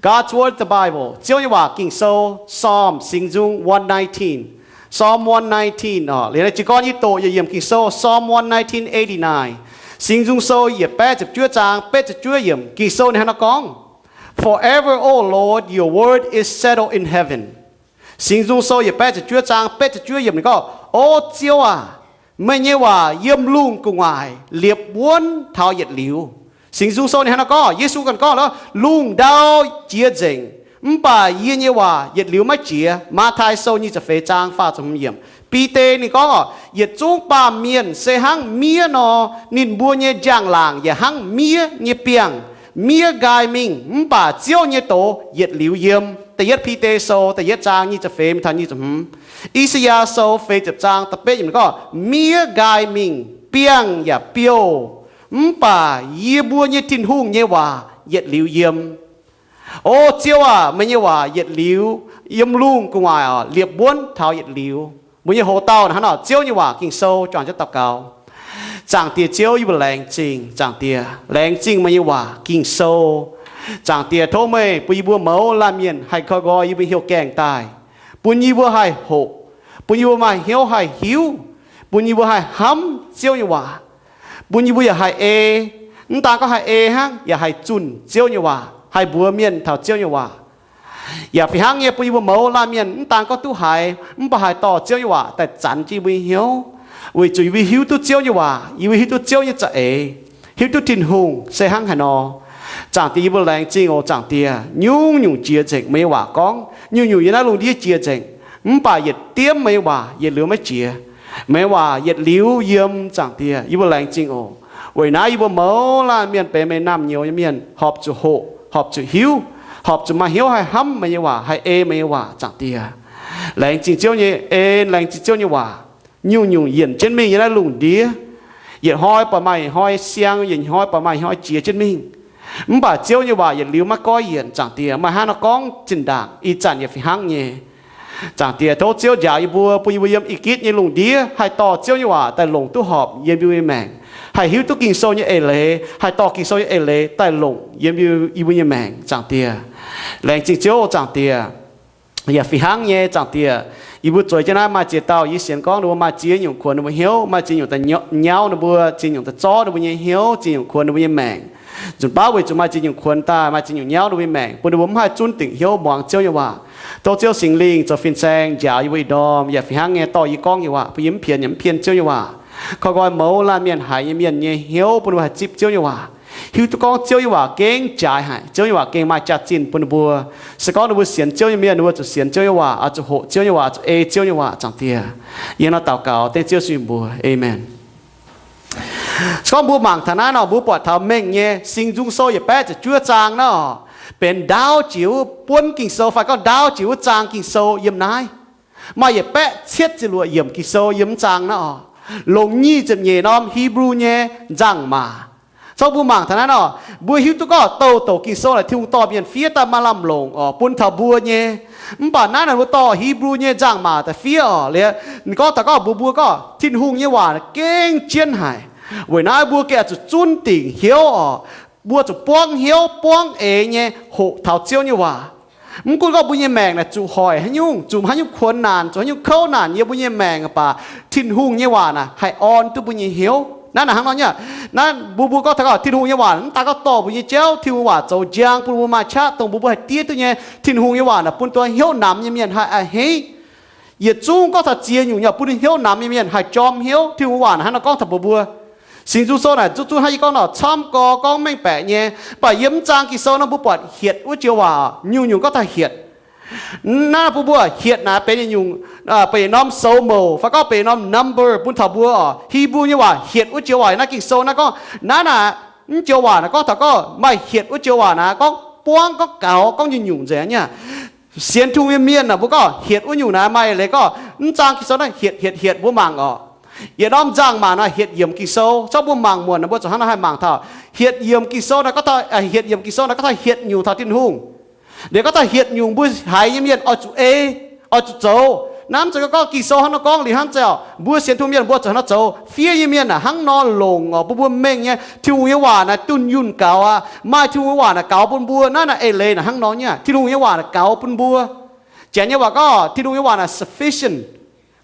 God's Word, the Bible, Ziouv nyei waac, Ging-Sou, Psalm, Singx Nzung one nineteen. Psalm one nineteen, liuz naaiv jiez gorn yie doqc yietc yiemc Ging-Sou, Psalm one nineteen, eighty-nine. Singx Nzung Sou yietc baeqv ziepc juov zaang betv ziepc juov yiemc. Ging-Sou ninh hnangv naaiv gorngv, Forever, O Lord, your word is settled in heaven. Singx Nzung Sou yietc baeqv ziepc juov zaang betv ziepc juov yiemc ninh gorngv, O Ziouv aac, meih nyei waac yiem lungh gu'nguaaic liepc wuonv taux yietc liuz. Singx Nzung Sou ninh hnangv naaiv gorngv, Yesu ganh gorngv, Lungh ndau jiex nzengc, mv baac yie nyei waac yietc liuz maiv jiex. Matv^tai Sou nyic ziepc feix zaang faah ziepc hmz yiemc. Bide ninh gorngv, Yietc zungv baamh mienh se hnangv miev nor, ninh mbuo nyei njang-laangc yaac hnangv miev nyei biangh. Miev nqaai mingh, mv baac Ziouv nyei doz yietc liuz yiem. Da'yietv Bide Sou da'yietv zaang nyic ziepc feix taux nyic ziepc hmz. I^saa^yaa Sou feix ziepc zaang da'betv yiemc gorngv, Miev nqaai mingh, biangh yaac biouv, mv baac yie mbuo nyei Tin-Hungh nyei waac yietc liuz yiem. O Ziouv aac, meih nyei waac yietc liuz yiem lungh gu'nguaaic orqc, liepc wuonv taux yietc liuz. Mbuo nyei hoc-dauh hnangv nor, Ziouv nyei waac, Ging-Sou, juangc jienv daux gaux. Zaangc Diex Ziouv, yie mbuo laengz zingh. Zaangc Diex, laengz zingh meih nyei waac, Ging-Sou. Zaangc Diex, tov meih bun yie mbuo mouz laanh mienh haih koi nqoi yie mbuo hnyouv gaengh daaih, bun yie mbuo haih hoqc, bun yie mbuo maaih hnyouv haih hiuv, bun yie mbuo haih hnamv Ziouv nyei waac, bun yie mbuo yaac haih ei. Mv daan gorngv haih ei hnangv, yaac haih zunh Ziouv nyei waac, haih mbuox mienh taux Ziouv nyei waac. Yaac fih hnangv nyei, bun yie mbuo mouz laanh mienh mv daan gorngv duqv haiz, mv baac haih dorh Ziouv nyei waac daaih zanx jienv yie mbuo nyei hnyouv, weic zuqc yie mbuo hiuv duqv Ziouv nyei waac, yie mbuo hiuv duqv Ziouv nyei za'eix, hiuv duqv Tin-Hungh se hnangv haaix nor. Zaangc Diex, yie mbuo laengz zingh oc. Zaangc Diex, nyungc-nyungc jiex nzengc, meih nyei waac gorngv nyungc-nyungc yiem naaiv lungh ndiev jiex nzengc, mv baac yietc diemv meih nyei waac yietc liuz maiv jiex. Meih nyei waac yietc liuz yiem. Zaangc Diex, yie mbuo laengz zingh oc. Weic naaiv yie mbuo mouz laanh mienh benx meih naamh nyouz nyei mienh, horpc zuqc hoqc, horpc zuqc hiuv, horpc zuqc maaih hnyouv haih hnamv meih nyei waac, haih ei meih nyei waac. Zaangc Diex, laengz zingh Ziouv nyei en, laengz zingh Ziouv nyei waac. Nyungc-nyungc yienc jienv mingh yiem naaiv lungh ndiev, yietc hnoi buatc maaih hnoi siang, yietc hnoi buatc maaih hnoi jiex jienv mingh, mv baac Ziouv nyei waac yietc liuz maiv goiv yienc. Zaangc Diex, maaih hnangv nor gorngv zinh ndaangc, ih zanc yaac fih hnangv nyei. Zaangc Diex, tov Ziouv njaaux yie mbuo, bun yie mbuo yiem ih gitv nyei lungh ndiev haih dorh Ziouv nyei waac daaih longc duqv horpc yiem yie mbuo nyei maengc, haih hiuv duqv Ging-Sou nyei eix leiz, haih dorh Ging-Sou nyei eix leiz daaih longc yiem yie mbuo nyei maengc. Zaangc Diex, laengz zingh Ziouv. Zaangc Diex, yaac fih hnangv nyei. Zaangc Diex, yie mbuo zueiz jienv naaiv maaih ziex dauh, yie sienx gorngv ninh mbuo maaih ziex nyungc kuonx ninh mbuo hnyouv, maaih ziex nyungc daaih nyauv ninh mbuo, ziex nyungc daaih zorqv ninh mbuo nyei hnyouv, ziex nyungc kuonx ninh mbuo nyei maengc. Nzunc baav weic zuqc maaih ziex nyungc kuonx daaih, maaih ziex nyungc nyauv ninh mbuo nyei maengc, bun ninh mbuo mv haih zunv dingc hnyouv muangx Ziouv nyei waac. Tov Ziouv Singx Lingh zoux fin-saeng njaaux yie mbuo ih ndorm, yaac fih hnangv nyei dorh yie gorngv nyei waac, bun yie mv pienx yaac mv pien Ziouv nyei waac. Koi nqoi mouz laanh mienh haiz nyei mienh nyei hnyouv, bun ninh mbuo haih zipv Ziouv nyei waac, hiuv duqv gorngv Ziouv nyei waac gengh jaaix haic, Ziouv nyei waac gengh maaih jaax-zinh bun ninh mbuo. Se gorngv ninh mbuo sienx Ziouv nyei mienh, ninh mbuo zuqc sienx Ziouv nyei waac, oix zuqc hoqc Ziouv nyei waac, oix zuqc ei Ziouv nyei waac. Zaangc Diex, yie hnangv nor daux gaux dengv Ziouv sin mbuox, aamen. Se gorngv mbuo mangc taux naaiv nor, mbuo buatc taux mengh nyei Singx Nzung Sou yietc baeqv ziepc juov zaang nor, benx ndaauv jiex wuov buonv Ging-Sou fai gorngv ndaauv jiex wuov zaang Ging-Sou yiem naaiv. Maaih yietc baeqv cietv ziepc luoqc yiemc Ging-Sou yiem mv zaang naaiv oc. Longc nyic ziepc nyeic norm Hipv^lu nyei nzangc-maac. Cong mbuo mangc taux naaiv nor, mbuo hiuv duqv gorngv douc douc Ging-Sou naaic Tin-Hungh dorh mienh fiev daaih maaih lamh longc oc bun taux mbuo nyei. Mv baac naaiv naaic mbuo dorh Hipv^lu nyei nzangc-maac daaih fiev oc. Liuz ninh gorngv taux gorngv mbuox mbuo gorngv Tin-Hungh nyei waac gengh jienv haic. Weic naaiv mbuo gengh oix zuqc zunv dingc hnyouv oc. Mbuo zuqc buangv hnyouv buangv eix nyei hoqc taux Ziouv nyei waac. Mv gunv gorngv mbuo nyei maengc naaic zuqc hoic haaix nyungc, zuqc haaix nyungc kuonx naanc, zuqc haaix nyungc kouv naanc yiem mbuo nyei maengc baac Tin-Hungh nyei waac naaic haih orn duqv mbuo nyei hnyouv. Naaiv naaic hnangv nor nyei. Naaiv mbuo mbuo gorngv taux gorngv Tin-Hungh nyei waac mv daan gorngv dorh mbuo nyei jauv, Tin-Hungh waac zoux njang bun mbuo maaih qaqv dongh mbuo mbuo haih diev duqv nyei. Tin-Hungh nyei waac naaic bun dongh hnyouv namx nyei mienh haih a'hneiv. Yietc zungv gorngv taux ziex nyungc nyei bun hnyouv namx nyei mienh haih jorm hnyouv. Tin-Hungh waac naaic hnangv nor gorngv taux mbuox mbuo. Singx Nzung Sou naaic zungv zungv hnangv yie gorngv nor camv gorx gorngv mengh baeqc nyei. Mv baac yiem mv zaang Ging-Sou nor mbuo buatc hietc wuov joux waac, nyungc-nyungc gorngv taux hietc. Naaiv mbuo mbuo hietc naaic benx nyungc, benx norm soux mouc fai gorngv benx norm number bun taux mbuo oc. Hipv^lu nyei waac hietc wuov joux waac naaiv Ging-Sou naaiv gorngv naaiv naaic, mv joux waac naaic gorngv taux gorngv maaih hietc wuov joux waac naaic gorngv buangv gorngv gaux gorngv nyungc-nyungc nzengc nyei. Sienx Tin-Hungh nyei mienh naaic mbuo gorngv hietc wuov nyungc naaiv maaih leiz gorngv mv zaang Ging-Sou naaiv hietc hietc hietc mbuo mangc oc. Yietc norm nzangc-maac naaic hietc yiemc Ging-Sou. Cong mbuo mangc muonc naaic mbuo zuqc hnangv naaiv haih mangc taux hietc yiemc Ging-Sou naaic gorngv taux, hietc yiemc Ging-Sou naaic gorngv taux hietc nyungc taux Tin-Hungh. Liuz gorngv taux hietc nyungc mbuo haiz nyei mienh oix zuqc ei, oix zuqc zoux. Naaiv mv zeiz gorngv Ging-Sou hnangv nor gorngv liuz hnangv zeiz oc. Mbuo sienx Tin-Hungh mienh mbuo zuqc hnangv nor zoux. Fiev nyei mienh naaic hnangv nor longc oc, bun mbuo mengh nyei Tin-Hungh nyei waac naaic dunh yunh gaux aqv. Maaih Tin-Hungh nyei waac naaic gaux bun mbuo. Naaiv naaic eix leiz naaic hnangv nor nyei aqv. Tin-Hungh nyei waac naaic gaux bun mbuo. Janx nyei waac gorngv Tin-Hungh nyei waac naaic sufficient,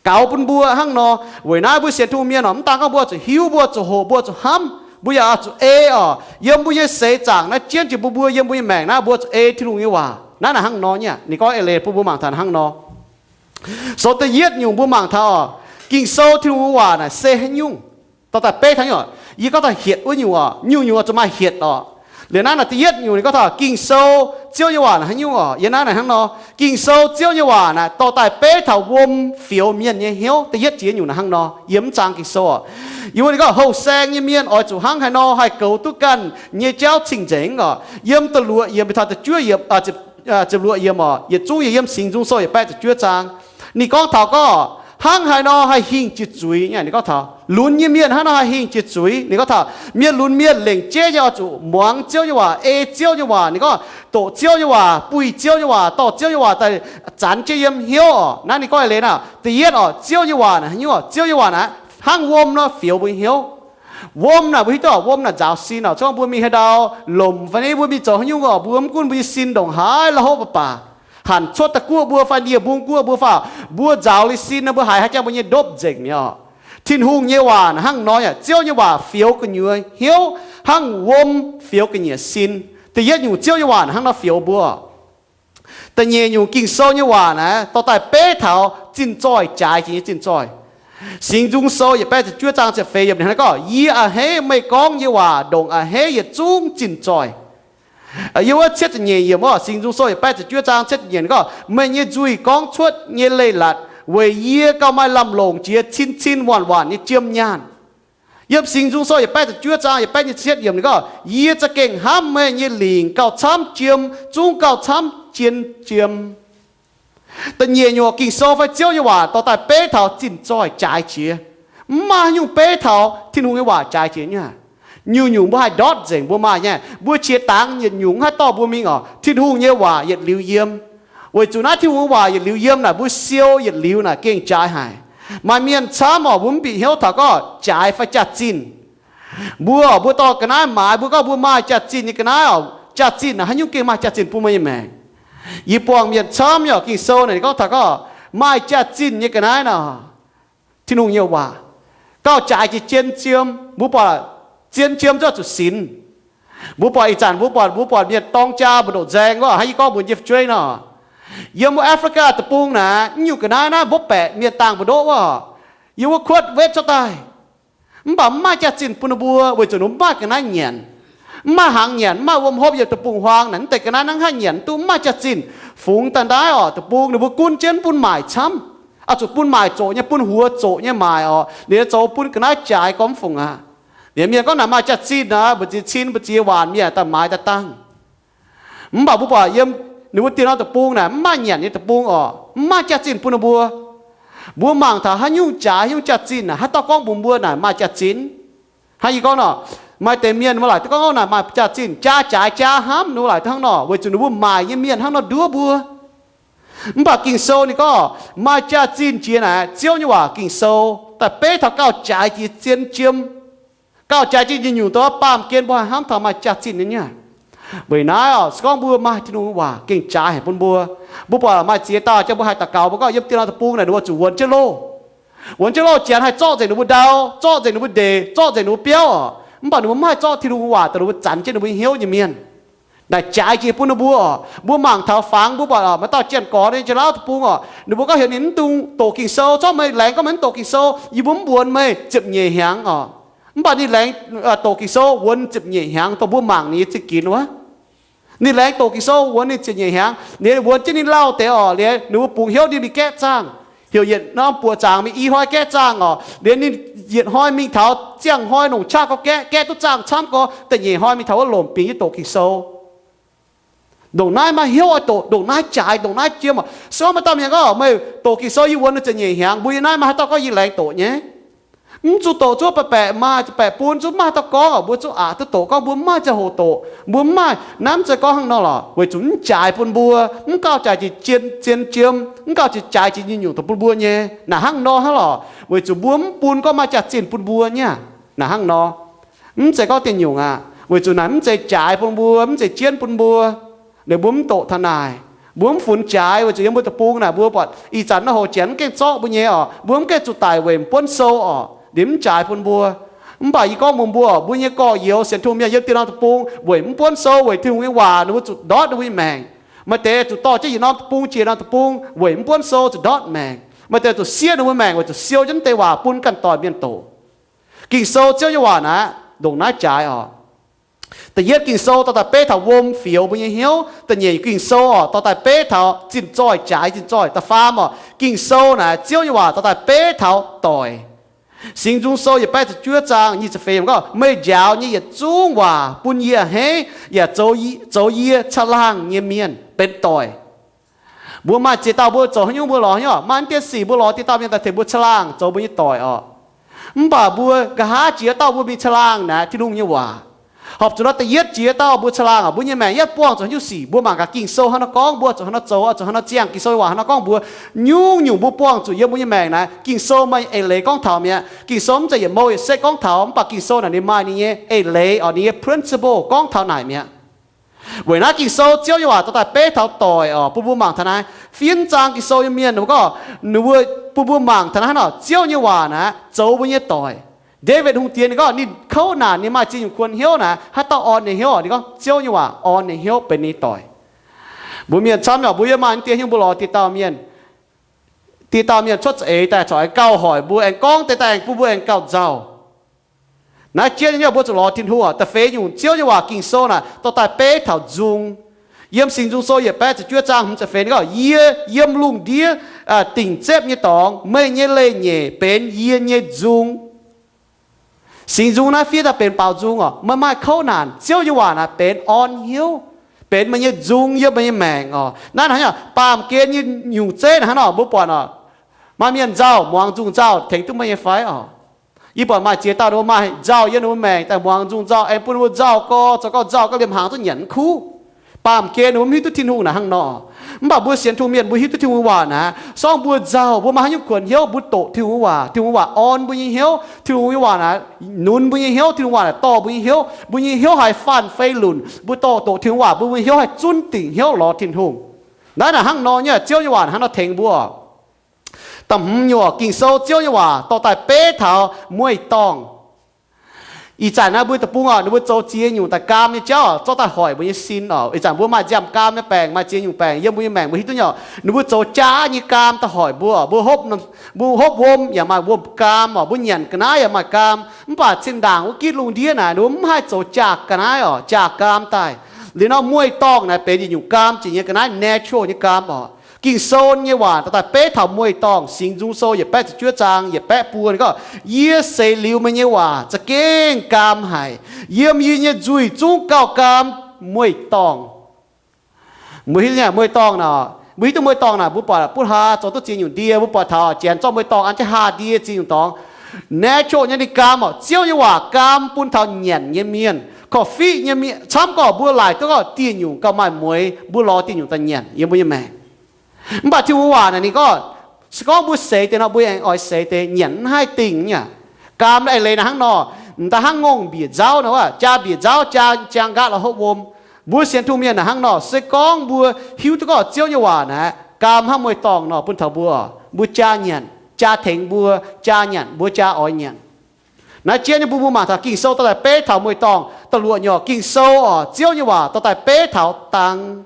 gaux bun mbuo hnangv nor. Weic naaiv mbuo sienx Tin-Hungh mienh oc, mv daan gorngv mbuo zuqc hiuv, mbuo zuqc hoqc, mbuo zuqc hnamv, mbuo yaac zuqc ei oc. Yiem mbuo nyei seix zaangc naaiv jienv jiex mbuo, mbuo yiem mbuo nyei maengc naaiv mbuo zuqc ei Tin-Hungh nyei waac. Naaiv naaic hnangv nor nyei aqv. Ninh gorngv eix leiz bun mbuo mangc taux hnangv nor. So da'yietv nyungc mbuo mangc taux oc, Ging-Sou Tin-Hungh nyei waac naaic se haaix nyungc, dorh daaih beiv taux nyungc oc. Yie gorngv taux hietc wuov nyungc oc, nyungc-nyungc oix zuqc maaih hietc oc. Liuz naaiv naaic da'yietv nyungc ninh gorngv taux Ging-Sou Ziouv nyei waac naaic haaix nyungc oc. Yiem naaiv naaic hnangv nor, Ging-Sou Ziouv nyei waac naaic dorh daaih beiv taux wuom fioux mienh nyei hnyouv. Da'yietv jiex nyungc naaic hnangv nor, yiem mv zaang Ging-Sou oc. Yiem wuov ninh gorngv houh saeng nyei mienh oix zuqc hnangv haaix nor haih goux duqv ganh nyei jauv cing-nzengc oc. Yiem da'luoqc yiemc taux da'juov yiemc, ziepc luoqc yiemc oc, yietc zungv yiem Singx Nzung Sou yietc baeqv ziepc juov zaang. Ninh gorngv taux gorngv hnangv haaix nor haih hingh jiex zuiz nyei. Ninh gorngv taux lunx nyei mienh hnangv nor haih hingh jiex zuiz. Ninh gorngv taux mienh lunx mienh lengc jeiv nyei oix zuqc muangx Ziouv nyei waac, ei Ziouv nyei waac. Ninh gorngv doqc Ziouv nyei waac, buih Ziouv nyei waac, dorh Ziouv nyei waac daaih zanx jienv yiem hnyouv oc. Naaiv ninh gorngv eix leiz naaic, da'yietv oc, Ziouv nyei waac naaic haaix nyungc oc? Ziouv nyei waac naaic hnangv wuom nor fioux mbuo nyei hnyouv. Wuom naaic mbuo hiuv duqv oc, wuom naaic nzaaux sin oc. Gorngv mbuo mingh haaix ndau lomc fai ni mbuo mingh zoux haaix nyungc oc, mbuo mv gunv mbuo nyei sin ndongc haaix la'hopv mv baac, hanc cuotv daaih guoqv mbuo fai ndie mbung guoqv mbuo fai, mbuo nzaaux liuz sin nor mbuo haiz haaix jangx mbuo nyei ndopv nzengc mi'aqv oc. Tin-Hungh nyei waac naaic hnangv nor nyei aqv. Ziouv nyei waac fioux gu'nyuoz hnyouv hnangv wuom fioux ga'nyiec sin. Da'yietv nyungc Ziouv nyei waac naaic hnangv nor fioux mbuo. Da'nyeic nyungc Ging-Sou nyei waac naaic dorh daaih beiv taux zinh zoih, jaaix jiex nyei zinh zoih. Singx Nzung Sou yietc baeqv ziepc juov zaang ziepc feix yiemc ninh hnangv gorngv, Yie a'hneiv meih gorngv nyei waac ndongc a'hneiv yietc zungv zinh zoih. Yiem wuov cietv ziepc nyeic yiemc oc, Singx Nzung Sou yietc baeqv ziepc juov zaang cietv ziepc nyeic ninh gorngv, Meih nyei nzuih gorngv cuotv nyei leiz-latc weic yie gauh maaih lamh longc jiex cin-cin waanc-waanc nyei jiem nyaanh. Yiem Singx Nzung Sou yietc baeqv ziepc juov zaang yietc baeqv nyei cietv yiemc ninh gorngv, Yie za'gengh hnamv meih nyei lingc gauh camv jiem, zungv gauh camv jien jiem. Da'nyeic nyungc Ging-Sou fai Ziouv nyei waac dorh daaih beiv taux zinh zoih jaaix jiex. Mv maaih haaix nyungc beiv taux Tin-Hungh nyei waac jaaix jiex nyei. Nyungc-nyungc mbuo haih ndortv nzengc mbuo maaih nyei. Mbuo qiex dangx yietc nyungc mv haih dorh mbuo mingh oc. Tin-Hungh nyei waac yietc liuz yiem. Weic zuqc naaiv Tin-Hungh nyei waac yietc liuz yiem naaic mbuo siou yietc liuz naaic gengh jaaix haic. Maaih mienh camv oc, mbuo mv bieqc hnyouv taux gorngv jaaix fai jaax-zinh. Mbuo oc, mbuo dorh ga'naaiv maaiz, mbuo gorngv mbuo maaih jaax-zinh nyei ga'naaiv oc. Jaax-zinh naaic haaix nyungc gengh maaih jaax-zinh bun meih nyei maengc? Yie buangh mienh camv nyei oc, Ging-Sou naaic ninh gorngv taux gorngv maaih jaax-zinh nyei ga'naaiv nor, Tin-Hungh nyei waac gauh jaaix jiex jien jiem. Mbuo buatc jien jiem zuqc sinx. Mbuo buatc ih zanc mbuo buatc, mbuo buatc mienh dorng jaa mbu'ndongx nzaeng wuov, hnangv yie gorngv mbuox nyei fu'jueiv nor, yiem wuov Africa deic-bung naaic, mv nyungc ga'naaiv naaiv mbuo baeqc mienh dangh mbu'ndoqv wuov, yiem wuov kuotv wetv cuotv daaih. Mv baac mv maaih jaax-zinh bun ninh mbuo weic zuqc ninh mbuo mv maaih ga'naaiv nyanc, mv maaih hnaangx nyanc, mv maaih wuom hopv yiem deic-bung-huaang naaic, mv deix ga'naaiv hnangv haaix nyanc duqv, mv maaih jaax-zinh. Fungx daaih ndaaiv oc, deic-bung ninh mbuo gunv jienv bun maaic camv, oix zuqc bun maaic zoqc nyei, bun huox zoqc nyei maaic oc, ninh zoux bun ga'naaiv jaaix gorngv mv fungc aqv. Liemh mienh gorngv naaic maaih jaax-zinh aqv, mbu'ziex cin mbu'ziex waanc mienh daaih maaiz daaih dangh. Mv baac mbuo buatc yiem ninh mbuo dieh norm deic-bung naaic mv maaih nyanc nyei deic-bung oc, mv maaih jaax-zinh bun ninh mbuo. Mbuo mangc taux haaix nyungc jaaix haaix nyungc jaax-zinh naaic, haaix dauh gorngv mbuox mbuo naaic maaih jaax-zinh? Hnangv yie gorngv nor, maaih deix mienh mbuo laaic duqv gorngv naaic maaih jaax-zinh, jaa jaaix jaa hnamv, ninh mbuo laaic duqv hnangv nor weic zuqc ninh mbuo maaic nyei mienh hnangv nor nduov mbuo. Mv baac Ging-Sou ninh gorngv maaih jaax-zinh jiex naaic, Ziouv nyei waac Ging-Sou daaih beiv taux gauh jaaix jiex zien jiem, gauh jaaix jiex nyungc-nyungc dongh baamh gen mbuo haih hnamv taux maaih jaax-zinh nyei. Weic naaiv oc, se gorngv mbuo maaih Tin-Hungh nyei waac gengh jaaix haic bun mbuo. Mbuo buatc maaih ziex dauh jang mbuo haih daux gaux, mbuo gorngv yiem dieh norm deic-bung naaic ninh mbuo zuqc wuonx jienv loh. Wuonx jienv loh, janx haih zorqv nzengc ninh mbuo ndau, zorqv nzengc ninh mbuo ndeic, zorqv nzengc ninh mbuo biauv oc. Mv baac ninh mbuo mv haih zorqv Tin-Hungh nyei waac dongh ninh mbuo zanc jienv ninh mbuo nyei hnyouv nyei mienh. Naaic jaaix jiex bun ninh mbuo oc. Mbuo mangc taux fangx mbuo buatc oc, maaih dauh janx-gorx nyei jauv-lauv deic-bung oc, ninh mbuo gorngv heuc ninh mv dungx doqc Ging-Sou, zorqv meih laengz gorngv meih mv doqc Ging-Sou, yie mbuo mv mbuonx meih ziepc nyeic hnyangx oc. Mv baac ninh laengz doqc Ging-Sou wuonx ziepc nyeic hnyangx dongh mbuo mangc ninh nyei zingh ginx wuov. Ninh laengz doqc Ging-Sou wuonx ninh ziepc nyeic hnyangx, ninh wuonx jienv ninh lauh deix oc, liuz ninh mbuo bungx hnyouv ninh mingh gaeqv zaangh, heuc yietc norm buoqc zaangc mingh i hnoi gaeqv zaangh oc, liuz ninh yietc hnoi mingh taux ziangh hnoi longc qaqv gorx gaeqv, gaeqv duqv zaangh camv gorx, da'nyeic hnoi mingh taux wuov lomc bingx jienv doqc Ging-Sou. Ndongc naaiv maaih hnyouv oix doqc, ndongc naaiv jaaix, ndongc naaiv jiem oc. Se gorngv maaih dauh mienh gorngv, meih doqc Ging-Sou yie wuonx ninh ziepc nyeic hnyangx, mbuo yiem naaiv maaih haaix dauh gorngv yie laengz doqc nyei? Mv zuqc doqc zuov baeqc baeqc maaih, zuqc baeqc bun zuov, mv maaih dauh gorngv mbuo zuqc aqc duqv doqc, gorngv mbuo mv maaih ziangh hoc doqc, mbuo mv maaih, naaiv mv zeiz gorngv hnangv nor lorqc, weic zuqc mv jaaix bun mbuo, mv gauh jaaix jiex zien, zien jiem, mv gauh jiex jaaix jiex nyungc-nyungc daaih bun mbuo nyei. Naaic hnangv nor hnangv lorqc, weic zuqc mbuo mv bun gorngv maaih jaax-zinh bun mbuo nyei. Naaic hnangv nor, mv zeiz gorngv dieh nyungc aqv, weic zuqc naaic mv zeiz jaaix bun mbuo, mv zeiz jienv bun mbuo. Ninh mbuo mv doqc taux naaic. Mbuo mv funx jaaix weic zuqc yiem mbuo deic-bung naaic mbuo buatc ih zanc naaiv hoc janx mv gaengh zorqv mbuo nyei orqc, mbuo mv gaengh zuqc daic weic mv buonv sou orqc, ninh mv jaaix bun mbuo. Mv baac yie gorngv mbuox mbuo, mbuo nyei gorx-youz sienx Tin-Hungh mienh yiem dieh norm deic-bung weic mv buonv sou, weic Tin-Hungh nyei waac ninh mbuo zuqc ndortv ninh mbuo nyei maengc. Maaih deix zuqc dorh jienv yietc norm deic-bung jiex yietc norm deic-bung weic mv buonv sou zuqc ndortv maengc. Maaih deix zuqc siev ninh mbuo maengc weic zuqc siou jienv deix waac bun ganh doic mienh doqc. Ging-Sou Ziouv nyei waac naaiv ndongc naaiv jaaix orqc. Da'yietv Ging-Sou dorh daaih beiv taux wuom fioux mbuo nyei hnyouv. Da'nyeic Ging-Sou orqc dorh daaih beiv taux zinh zoih, jaaix zinh zoih. Da'faam orqc, Ging-Sou naaic Ziouv nyei waac dorh daaih beiv taux doic. Singx Nzung Sou yietc baeqv ziepc juov zaang nyic ziepc feix gorngv, meih njaaux nyei yietc zungv waac bun yie a'hneiv, yaac zoux yie caangh laangh nyei mienh benx doic. Mbuo maaih ziex dauh mbuo zoux haaix nyungc mbuo lorz haaix nyungc, maaih deix sic mbuo lorz dieh dauh mienh daaih tengx mbuo caangh laangh zoux mbuo nyei doic orqc. Mv baac mbuo nqa'haav jiex dauh mbuo mingh caangh laangh naaic Tin-Hungh nyei waac. Horpc zuqc nor da'yietv jiex dauh mbuo caangh laangh orqc, mbuo nyei maengc yaac buangh zuqc haaix nyungc sic, mbuo mangc gaax Ging-Sou haaix nor gorngv, mbuo zuqc haaix nor zoux, zuqc haaix nor ziangh. Ging-Sou nyei waac haaix nor gorngv mbuo, nyungc-nyungc mbuo buangh zuqc yiem mbuo nyei maengc naaic, Ging-Sou maaih eix leiz gorngv taux mi'aqv. Ging-Sou mv zeiz yietc mouh yietc setv gorngv taux, mv baac Ging-Sou naaic ninh maaih ninh nyei eix leiz orqc, ninh nyei principle gorngv taux naaic mi'aqv. Weic naaiv Ging-Sou Ziouv nyei waac dorh daaih beiv taux doic orqc, bun mbuo mangc taux naaiv fienv zaang Ging-Sou nyei mienh ninh mbuo gorngv, ninh mbuo, bun mbuo mangc taux naaiv hnangv nor, Ziouv nyei waac naaic zoux mbuo nyei doic. Ndaawitv Hungh Diex ninh gorngv ninh kouv naanc, ninh maaih ziex nyungc kuonx hnyouv naaic, haaix dauh orn ninh hnyouv orqc? Ninh gorngv Ziouv nyei waac orn ninh hnyouv benx ninh doic. Mbuo mienh camv nyei, mbuo yiem maaih deix hnyouv mbuo lorz dieh dauh mienh, dieh dauh mienh cuotv za'eix daaih corc aengx gauh hoic mbuo, aengx gorngv deix daaih aengx bun mbuo aengx gauh nzauh. Naaiv jienv nyei mbuo zuqc lorz Tin-Hungh orqc. Da'feix nyungc Ziouv nyei waac Ging-Sou naaic dorh daaih beiv taux nzung. Yiem Singx Nzung Sou yietc baeqv ziepc juov zaang hmz ziepc feix ninh gorngv, yie yiem lungh ndiev dingc zepv nyei dorngx, meih nyei leiz-nyeic benx yie nyei nzung. Singx Nzung naaiv fiev daaih benx baaux nzung orqc, meih maaih kouv naanc, Ziouv nyei waac naaic benx orn hnyouv, benx meih nyei nzung yiem meih nyei maengc orqc. Naaiv hnangv baamh gen nyei nyungc zeiv naaic hnangv nor mbuo buatc orqc, maaih mienh nzauh, muangx nzung nzauh tengx duqv meih nyei fai orqc? Yie buatc maaih ziex dauh ninh mbuo maaih nzauh yiem ninh mbuo maengc daaih muangx nzung nzauh aengx bun ninh mbuo nzauh gorx, zoux gorx nzauh gorx liemh hnaangx duqv nyanc mv kuv. Baamh gen ninh mbuo mv hiuv duqv Tin-Hungh naaic hnangv nor. Mv baac mbuo sienx Tin-Hungh mienh mbuo hiuv duqv Tin-Hungh nyei waac naaic, sorng mbuo nzauh, mbuo maaih haaix nyungc kuonx hnyouv mbuo doqc Tin-Hungh nyei waac. Tin-Hungh nyei waac orn mbuo nyei hnyouv, Tin-Hungh nyei waac naaic nunx mbuo nyei hnyouv, Tin-Hungh waac naaic dorh mbuo nyei hnyouv, mbuo nyei hnyouv haih faanh fei lunc, mbuo dorh doqc Tin-Hungh waac, mbuo nyei hnyouv haih zunv dingc hnyouv lorz Tin-Hungh. Naaiv naaic hnangv nor nyei, Ziouv nyei waac hnangv nor tengx mbuo. Da'hmz nyungc, Ging-Sou Ziouv nyei waac dorh daaih beiv taux mueiz-dorngh. Ih zanc naaiv mbuo deic-bung orqc, ninh mbuo zoux ziex nyungc daaih gaam nyei jauv zorqv daaih hoic mbuo nyei sin orqc. Ih zanc mbuo maaih nziaamv-gaam nyei baengc, maaih ziex nyungc baengc yiem mbuo nyei maengc, mbuo hiuv duqv nyei orqc. Ninh mbuo zoux jaav nyei gaam daaih hoic mbuo orqc. Mbuo hopv, mbuo hopv wuom yaac maaih wuom-gaam orqc, mbuo nyanc ga'naaiv yaac maaih gaam. Mv baac zinh ndaangc wuov gitv lungh ndiev naaic, ninh mbuo mv haih zoux jaax ga'naaiv orqc, jaax gaam daaih. Liuz nor mueiz-dorngh naaic benx yietc nyungc gaam jiex nyei ga'naaiv, natural nyei gaam orqc. Ging-Sou nyei waac dorh daaih beiv taux mueiz-dorngh. Singx Nzung Sou yietc baeqv ziepc juov zaang yietc baeqv buo ninh gorngv, yie seix liuz meih nyei waac za'gengh gaam haic. Yiem yie nyei nzuih zungv gauh gaam mueiz-dorngh. Mbuo hiuv duqv mueiz-dorngh naaic, mbuo hiuv duqv mueiz-dorngh naaic, mbuo buatc butv hlaax zoux duqv ziex nyungc ndie, mbuo buatc taux janx zorqv mueiz-dorngh an jienv haah ndie ziex nyungc dorngx. Natural nyei ndie gaam orqc, Ziouv nyei waac gaam bun taux nyanc nyei mienh, korv-fiqv nyei mienh, camv gorqv mbuo laaic duqv gorqv dieh nyungc gauh maaih mueiz, mbuo lorz dieh nyungc daaih nyanc yiem mbuo nyei maengc. Mv baac Tin-Hungh waac naaic ninh gorngv, se gorngv mbuo seix deix nor, mbuo aengx oix seix deix nyanc mv haih dingh nyei. Gaam naaiv eix leiz naaic hnangv nor, m'daaih hnangv ngongh mbiec nzauv nor, jaa mbiec nzauv, jaa, jaa nqaatv la'hopv wuom. Mbuo sienx Tin-Hungh mienh naaic hnangv nor, se gorngv mbuo hiuv duqv gorngv Ziouv nyei waac naaic gaam hnangv mueiz-dorngh nor bun taux mbuo, mbuo jaa nyanc, jaa tengx mbuo, jaa nyanc, mbuo jaa oix nyanc. Naaiv jienv nyei mbuo, mbuo mangc taux Ging-Sou dorh daaih beiv taux mueiz-dorngh. Da'luoqc nyungc, Ging-Sou orqc, Ziouv nyei waac dorh daaih beiv taux dang.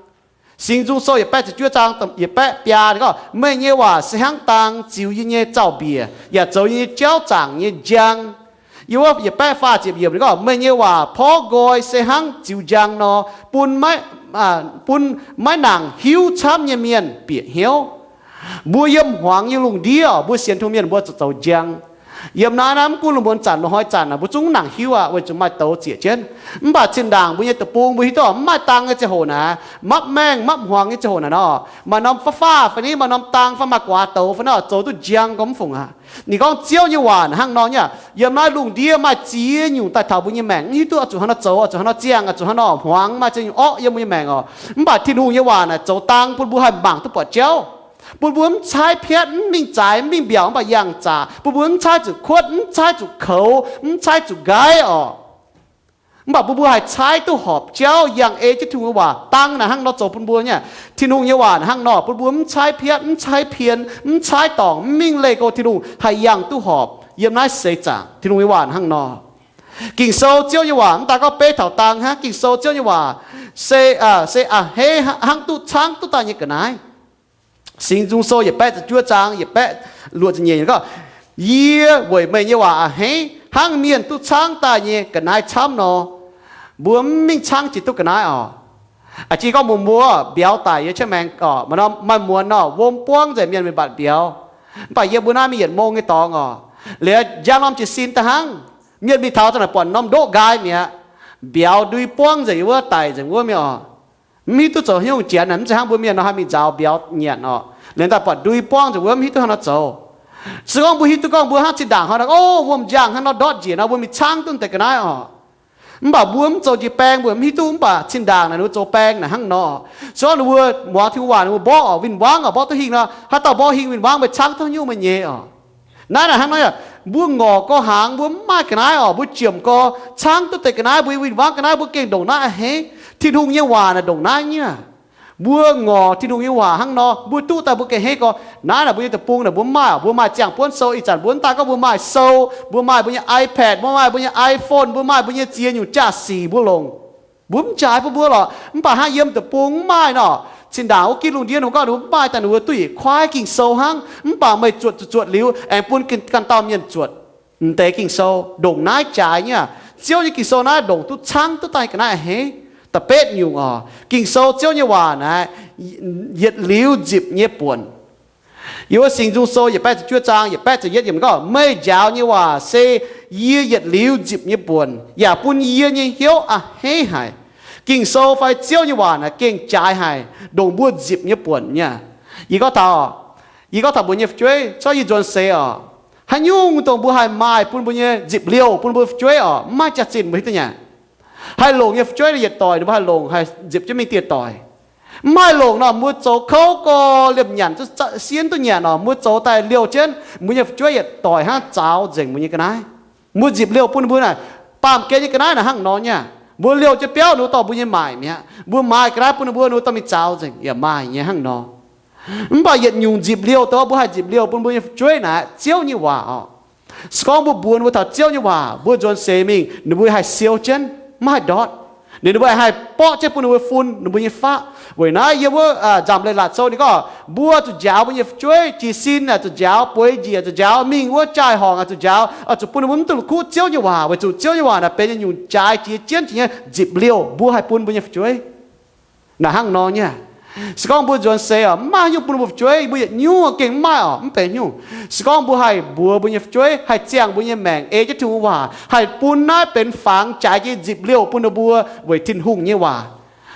Singx Nzung Sou yietc baeqv ziepc juov zaang yietc baeqv biaa ninh gorngv, meih nyei waac se hnangv dang ziux yie nyei zaux-mbiec, yaac zoux yie nyei jauv zaangc nyei njang. Yiem wuov yietc baeqv faah ziepc yiemc ninh gorngv, meih nyei waac porv nqoi se hnangv ziux njang nor, bun maiv, bun maiv nangc hiuv camv nyei mienh bieqc hnyouv. Mbuo yiem hmuangx nyei lungh ndiev, mbuo sienx Tin-Hungh mienh mbuo zuqc zoux njang. Yiem naaiv naaiv mv gunv lungh muonz zanc lungh hnoi zanc naaic, mbuo zungv mv nangc hiuv aqv, weic zuqc maaih douz ziec jienv. Mv baac zinh ndaangc mbuo nyei deic-bung mbuo hiuv duqv mv maaih dang nyei ziangh hoc naaic, mapv maengh mapv hmuangx nyei ziangh hoc naaic nor, maaih norm fav-fav fai ni, maaih norm dang fai maaih guaax douz fai nor, zoux duqv njang gorngv mv fungc aqv. Ninh gorngv Ziouv nyei waac naaic hnangv nor nyei aqv. Yiem naaiv lungh ndiev maaih ziex nyungc daaih taux mbuo nyei maengc, mv hiuv duqv oix zuqc hnangv nor zoux, oix zuqc hnangv nor ziangh, oix zuqc hnangv nor hmuangx, maaih ziex nyungc orqv yiem mbuo nyei maengc oc. Mv baac Tin-Hungh nyei waac naaic zoux dang bun mbuo haih mangc duqv buatc jauv, bun mbuo mv caaiv piatv, mv mingh zaaix, mv mingh mbiaauc, mv baac yangh zaqc, bun mbuo mv caaiv zuqc kuotv, mv caaiv zuqc koux, mv caaiv zuqc nqaiv oc. Mv baac bun mbuo haih caaiv duqv horpc jauv, yangh ei jienv Tin-Hungh nyei waac. Dang naaic hnangv nor zoux bun mbuo nyei aqv. Tin-Hungh nyei waac naaic hnangv nor bun mbuo mv caaiv piatv, mv caaiv pien, mv caaiv dorngc, mv mingh leih go Tin-Hungh, haih yangh duqv horpc yiem naaiv seix zaangc. Tin-Hungh nyei waac naaic hnangv nor. Ging-Sou, Ziouv nyei waac, mv daaih gorngv beiv taux dang hnangv. Ging-Sou, Ziouv nyei waac se, se a'hneiv hnangv duqv caangv duqv daaih nyei ga'naaiv. Singx Nzung Sou yietc baeqv ziepc juov zaang yietc baeqv luoqc ziepc nyeic gorngv, Yie weic meih nyei waac a'hneiv hnangv mienh duqv caangv daaih nyei ga'naaiv camv nor. Mbuo mv mingh caangv jiex duqv ga'naaiv oc. A'jang gorngv mbuo mbuo mbiauz daic yiem cietv maengx oc, maaih norm maaih muonz nor, wuom buangv nzengc, mienh mv baac mbiauz. Mv baac yiem mbuo naaiv mingh yietc mong nyei dorngx oc, liuz njang norm jiez sin daaih hnangv, mienh mingh taux za'naaic buatc norm ndoqv nqaai mi'aqv. Mbiauz ndui buangv nzengc yiem wuov, daic nzengc wuov mi'aqv oc. Mv hiuv duqv zoux haaix nyungc janx, mv zeiz hnangv mbuo mienh nor haih mingh nzaaux mbiauz nyanc oc. Liuz daaih buatc ndui buangv nzengc wuov, mv hiuv duqv hnangv nor zoux. Se gorngv mbuo hiuv duqv gorngv mbuo hnangv zinh ndaangc hnoi naaic, o, wuom njang hnangv nor ndortv njiec nor, mbuo mingh caangv duqv deix ga'naaiv oc. Mv baac mbuo mv zoux njiec baeng, mbuo mv hiuv duqv. Mv baac zinh ndaangc naaic ninh mbuo zoux baengh naaic hnangv nor. Se gorngv ninh mbuo muangx Tin-Hungh waac, ninh mbuo mborqv oc, win-wangv oc, mborqv duqv hingh nor, haaix dauh mborqv hingh win-wangv, meih caangv duqv haaix nyungc meih nyei oc. Naaiv naaic hnangv nor, mbuo ngorc gorx hnaangx, mbuo mv maaih ga'naaiv oc, mbuo jiemc gorx caangv duqv deix ga'naaiv, mbuo win-wangv ga'naaiv, mbuo gengh ndongc naaiv a'hneiv. Tin-Hungh nyei waac naaic ndongc naaiv nyei aqv. Mbuo ngorc Tin-Hungh nyei waac hnangv nor, mbuo duqv daaih mbuo gengh a'hneiv gorx. Naaiv naaic mbuo nyei deic-bung naaic mbuo mv maaih oc, mbuo maaih ziangh buonv sou. Ih zanc mbuo mv daaih gorngv mbuo maaih sou, mbuo maaih mbuo nyei iPad, mbuo maaih mbuo nyei iPhone, mbuo maaih mbuo nyei ziex nyungc jaa-sic mbuo longc, mbuo mv jaaix bun mbuo lorqc. Mv baac hnangv yiem deic-bung mv maaih nor, zinh ndaangc wuov gitv lungh ndiev ninh mbuo gorngv ninh mbuo mv maaih daaih, ninh mbuo duqv yietc kuaaiv Ging-Sou hnangv. Mv baac meih zuotc zuotc zuotc liuz aengx bun ganh dauh mienh zuotc. Mv deix Ging-Sou ndongc naaiv jaaix nyei aqv. Ziouv nyei Ging-Sou naaiv ndongc duqv caangv duqv daaih ga'naaiv a'hneiv. Da'betv nyungc oc, Ging-Sou, Ziouv nyei waac naaic yietc liuz nzipc nyei buonc. Yiem wuov Singx Nzung Sou yietc baeqv ziepc juov zaang yietc baeqv ziepc yietv yiemc gorngv, Meih njaaux nyei waac se yie yietc liuz nzipc nyei buonc, yaac bun yie nyei hnyouv a'hneiv haic. Ging-Sou fai Ziouv nyei waac naaic gengh jaaix haic, ndongc mbuo nzipc nyei buonc nyei aqv. Yie gorngv taux, yie gorngv taux mbuo nyei fu'jueiv, corc yie nzuonx seix oc, haaix nyungc dongh mbuo haih maaih bun mbuo nyei nzipc liouh bun mbuo fu'jueiv oc, mv maaih jaax-zinh mbuo hiuv duqv nyei. Haih longc nyei fu'jueiv yietc doic ninh mbuo haih longc, haih nzipc jienv mingh dieh doic. Mv haih longc nor, mbuo zoux kouv gorx, liemh nyanc, siev duqv nyanc oc, mbuo zoux daaih liouh jienv, mbuo nyei fu'jueiv yietc doic hnangv zaaux nzengc mbuo nyei ga'naaiv. Mbuo nzipc liouh bun ninh mbuo naaic, baamh gen nyei ga'naaiv naaic hnangv nor nyei aqv. Mbuo liouh jienv biauv ninh mbuo dorh mbuo nyei maaic mi'aqv. Mbuo maaiz ga'naaiv bun ninh mbuo, ninh mbuo dorh mingh zaaux nzengc yaac maaih nyei hnangv nor. Mv baac yietc nyungc nzipc liouh dongh mbuo haih nzipc liouh bun mbuo nyei fu'jueiv naaic, Ziouv nyei waac oc. Se gorngv mbuo mbuox ninh mbuo taux Ziouv nyei waac, mbuo nzuonx seix mingh ninh mbuo haih siou jienv, maiv haih ndortv. Ninh, ninh mbuo haih borqv jienv bun ninh mbuo fun ninh mbuo nyei faqv. Weic naaiv yiem wuov Nzamc Leiz-Latc Sou ninh gorngv, mbuo zuqc njaaux mbuo nyei fu'jueiv, jiez sin aah, zuqc njaaux, bueix njiec zuqc njaaux, mingh wuov jaai horngc aah, zuqc njaaux, zuqc bun ninh mbuo mv duqv la'kuqv Ziouv nyei waac, weic zuqc Ziouv nyei waac naaic benx nyungc jaaix jiex jienv jiex nyei nzipc liouh mbuo haih bun mbuo nyei fu'jueiv. Naaic hnangv nor nyei. Se gorngv mbuo nzuonx seix oc, mv maaih haaix nyungc bun mbuo fu'jueiv, mbuo yietc nyungc gengh mv maaih oc, mv benx haaix nyungc. Se gorngv mbuo haih mbuox mbuo nyei fu'jueiv, haih ziangh mbuo nyei maengc ei jienv Tin-Hungh waac, haih bun naaiv benx fangx jaaix jiex nzipc liouh bun ninh mbuo weic Tin-Hungh nyei waac.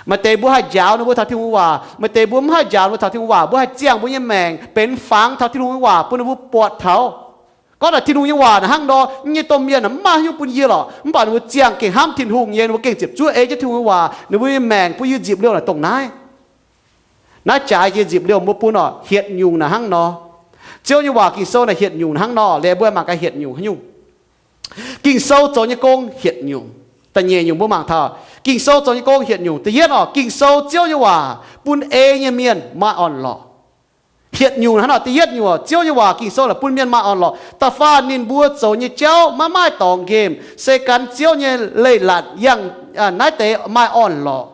Maaih deix mbuo haih njaaux ninh mbuo taux Tin-Hungh waac, maaih deix mbuo mv haih njaaux ninh mbuo taux Tin-Hungh waac. Mbuo haih ziangh mbuo nyei maengc benx fangx taux Tin-Hungh nyei waac bun ninh mbuo buatc taux. Gorngv taux Tin-Hungh nyei waac naaic hnangv nor, nyei domh mienh mv maaih haaix nyungc bun yie lorqc, mv baac ninh mbuo ziangh gengh hnamv Tin-Hungh nyei, ninh mbuo gengh ziepc zuoqv ei jienv Tin-Hungh nyei waac, ninh mbuo nyei maengc bun yie nzipc liouh naaic dongh naaiv. Naaiv jaaix jiex nzipc liouh mbuo bun oc, hietc nyungc naaic hnangv nor. Ziouv nyei waac Ging-Sou naaic hietc nyungc hnangv nor, liuz mbuo mangc gaax hietc nyungc haaix nyungc. Ging-Sou zoux nyei gong hietc nyungc. Da'nyeic nyungc mbuo mangc taux Ging-Sou zoux nyei gong hietc nyungc. Da'yietv oc, Ging-Sou, Ziouv nyei waac, bun ei nyei mienh maaih orn-lorqc. Hietc nyungc hnangv nor, da'yietv nyungc, Ziouv nyei waac Ging-Sou naaic bun mienh maaih orn-lorqc. Da'faanh ninh mbuo zoux nyei jauv maiv maaih dorngx nqemh, se gan Ziouv nyei leiz-latc yangh naaiv deix maaih orn-lorqc.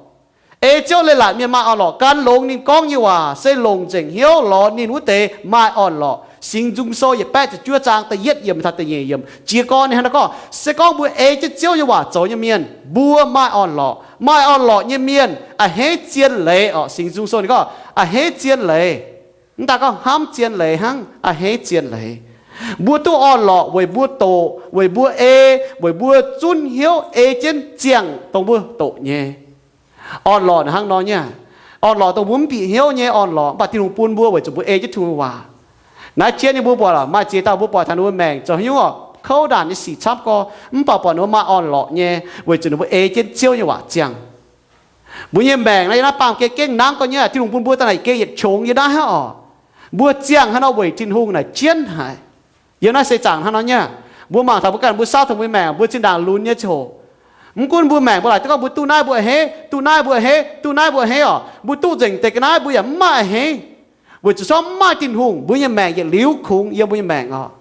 Ei Ziouv leiz-latc mienh maaih orn-lorqc gan longx ninh gorngv nyei waac, se longc nzengc hnyouv lorz ninh wuov deix maaih orn-lorqc. Singx Nzung Sou yietc baeqv ziepc juov zaang da'yietv yiemc taux da'nyeic yiemc jiez gorn ninh hnangv naaiv gorngv, se gorngv mbuo ei jienv Ziouv nyei waac zoux nyei mienh, mbuo maaih orn-lorqc. Maaih orn-lorqc nyei mienh a'hneiv zien leiz oc. Singx Nzung Sou ninh gorngv a'hneiv zien leiz. Mv daaih gorngv hnamv zien leiz hnangv, a'hneiv zien leiz. Mbuo duqv orn-lorqc weic mbuo doqc, weic mbuo ei, weic mbuo zunv hnyouv ei jienv ziangh dongh mbuo doqc nyei. Orn-lorqc naaic hnangv nor nyei. Orn-lorqc dongh mbuo mv bieqc hnyouv nyei orn-lorqc, mv baac Tin-Hungh bun mbuo weic zuqc mbuo ei jienv Tin-Hungh nyei waac. Naaiv jien nyei mbuo buatc lorqc, maaih ziex dauh mbuo buatc taux ninh mbuo maengc zoux haaix nyungc orqc, kouv ndaanc nyei sic camv gorx, mv baac buatc ninh mbuo maaih orn-lorqc nyei, weic zuqc ninh mbuo ei jienv Ziouv nyei waac ziangh. Mbuo nyei maengc naaiv yiem naaiv baamh gen gengh nangv gorx nyei, Tin-Hungh bun mbuo daaih naaic gengh yietc qongx yiem naaiv hnangv orqc. Mbuo ziangh haaix nor weic Tin-Hungh naaic jienv haic. Yiem naaiv seix zaangc hnangv nor nyei. Mbuo mangc taux mbuo ganh mbuo saauv taux mbuo maengc, mbuo zinh ndaangc lunx nyei ziangh hoc, mv gunv mbuo maengc mbuo laaic duqv gorngv mbuo duqv naaiv mbuo a'hneiv, duqv naaiv mbuo a'hneiv, duqv naaiv mbuo a'hneiv orqc, mbuo duqv nzengc deix ga'naaiv mbuo yaac mv maaih a'hneiv, weic zuqc zorqv mv maaih Tin-Hungh, mbuo nyei maengc yietc liuz kungx yiem mbuo nyei maengc orqc.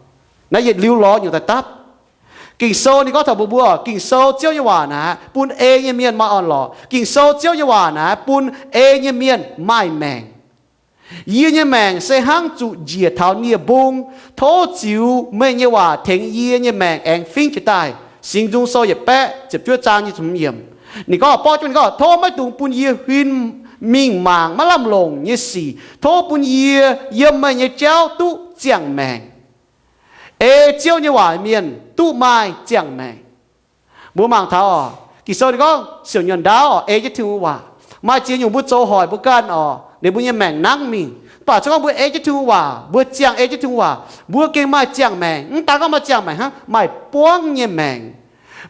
Naaiv yietc liuz lorz nyungc daaih dapv. Ging-Sou ninh gorngv taux mbuo, mbuo Ging-Sou Ziouv nyei waac naaic bun ei nyei mienh maaih orn-lorqc. Ging-Sou Ziouv nyei waac naaic bun ei nyei mienh maaih maengc. Yie nyei maengc se hnangv zuqc njiec taux nie-mbung. Tov ziux meih nyei waac tengx yie nyei maengc aengx fingv jiez daaih. Singx Nzung Sou yietc baeqv ziepc juov zaang nyic ziepc hmz yiemc. Ninh gorngv, borqv jienv ninh gorngv, tov maiv dungx bun yie huin mingh mangc maiv lamh longc nyei sic. Tov bun yie yiem meih nyei jauv duqv ziangh maengc. Ei Ziouv nyei waac mienh duqv maaih ziangh maengc. Mbuo mangc taux orqc, Ging-Sou ninh gorngv siouc nyuonh ndaauv orqc, ei jienv Tin-Hungh waac. Maaih ziex nyungc mbuo zoux hoic mbuo ganh orqc, ninh mbuo nyei maengc nangv mingh. Mv baac se gorngv mbuo ei jienv Tin-Hungh waac, mbuo ziangh ei jienv Tin-Hungh waac, mbuo gengh maaih ziangh maengc. Mv daan gorngv maaih ziangh maengc hnangv, maaih buangv nyei maengc.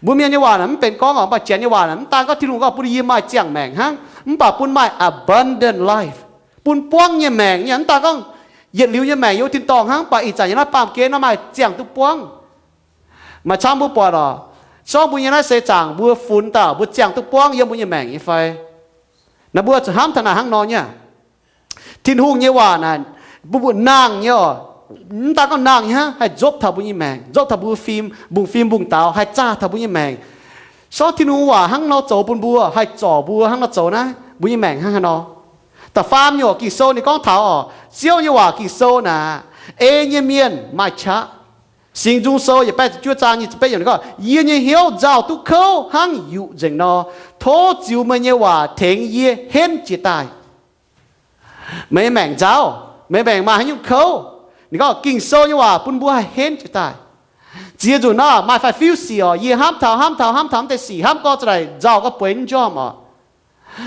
Mbuo mienh nyei waac naaic mv benx gorngv orqc, mv baac Janx nyei waac naaic mv daan gorngv Tin-Hungh gorngv bun yie maaih ziangh maengc hnangv, mv baac bun maaih abundant life, bun buangv nyei maengc nyei. Mv daan gorngv yietc liuz nyei maengc yiem tin-dorngh hnangv, mv baac ih zanc yiem naaiv baamh gen naaiv maaih ziangh duqv buangv. Maaih camv mbuo buatc orqc, zorngv mbuo nyei naaiv seix zaangc mbuo funx daaih mbuo ziangh duqv buangv yiem mbuo nyei maengc nyei fai? Naaiv mbuo zuqc hnamv taux naaic hnangv nor nyei. Tin-Hungh nyei waac naaic, mbuo mbuo nangh nyei orqc. Mv daan gorngv nangh nyei hnangv, haih nzopv taux mbuo nyei maengc, nzopv taux mbuo fim, mbungv fim mbungv daux, haih zaah taux mbuo nyei maengc. Sorng Tin-Hungh waac hnangv nor zoux bun mbuo, haih zorc mbuo hnangv nor zoux naaiv, mbuo nyei maengc hnangv haaix nor. Da'faam nyungc Ging-Sou ninh gorngv taux orqc, Ziouv nyei waac Ging-Sou naaic, ei nyei mienh maaih qaqv. Singx Nzung Sou yietc baeqv ziepc juov zaang nyic ziepc betv yiemc ninh gorngv, yie nyei hnyouv nzauh duqv kouv hnangv yuqc nzengc nor. Tov ziux meih nyei waac tengx yie henv jiez daaih. Meih nyei maengc nzauh, meih nyei maengc maaih haaix nyungc kouv? Ninh gorngv Ging-Sou nyei waac bun mbuo haih henv jiez daaih. Ziex nzunc nor maaih fai fiuv sic orqc, yie hnamv taux, hnamv taux, hnamv taux mv deix sic, hnamv gorngv za'naaic nzauh gorngv bueix mv njormh orqc.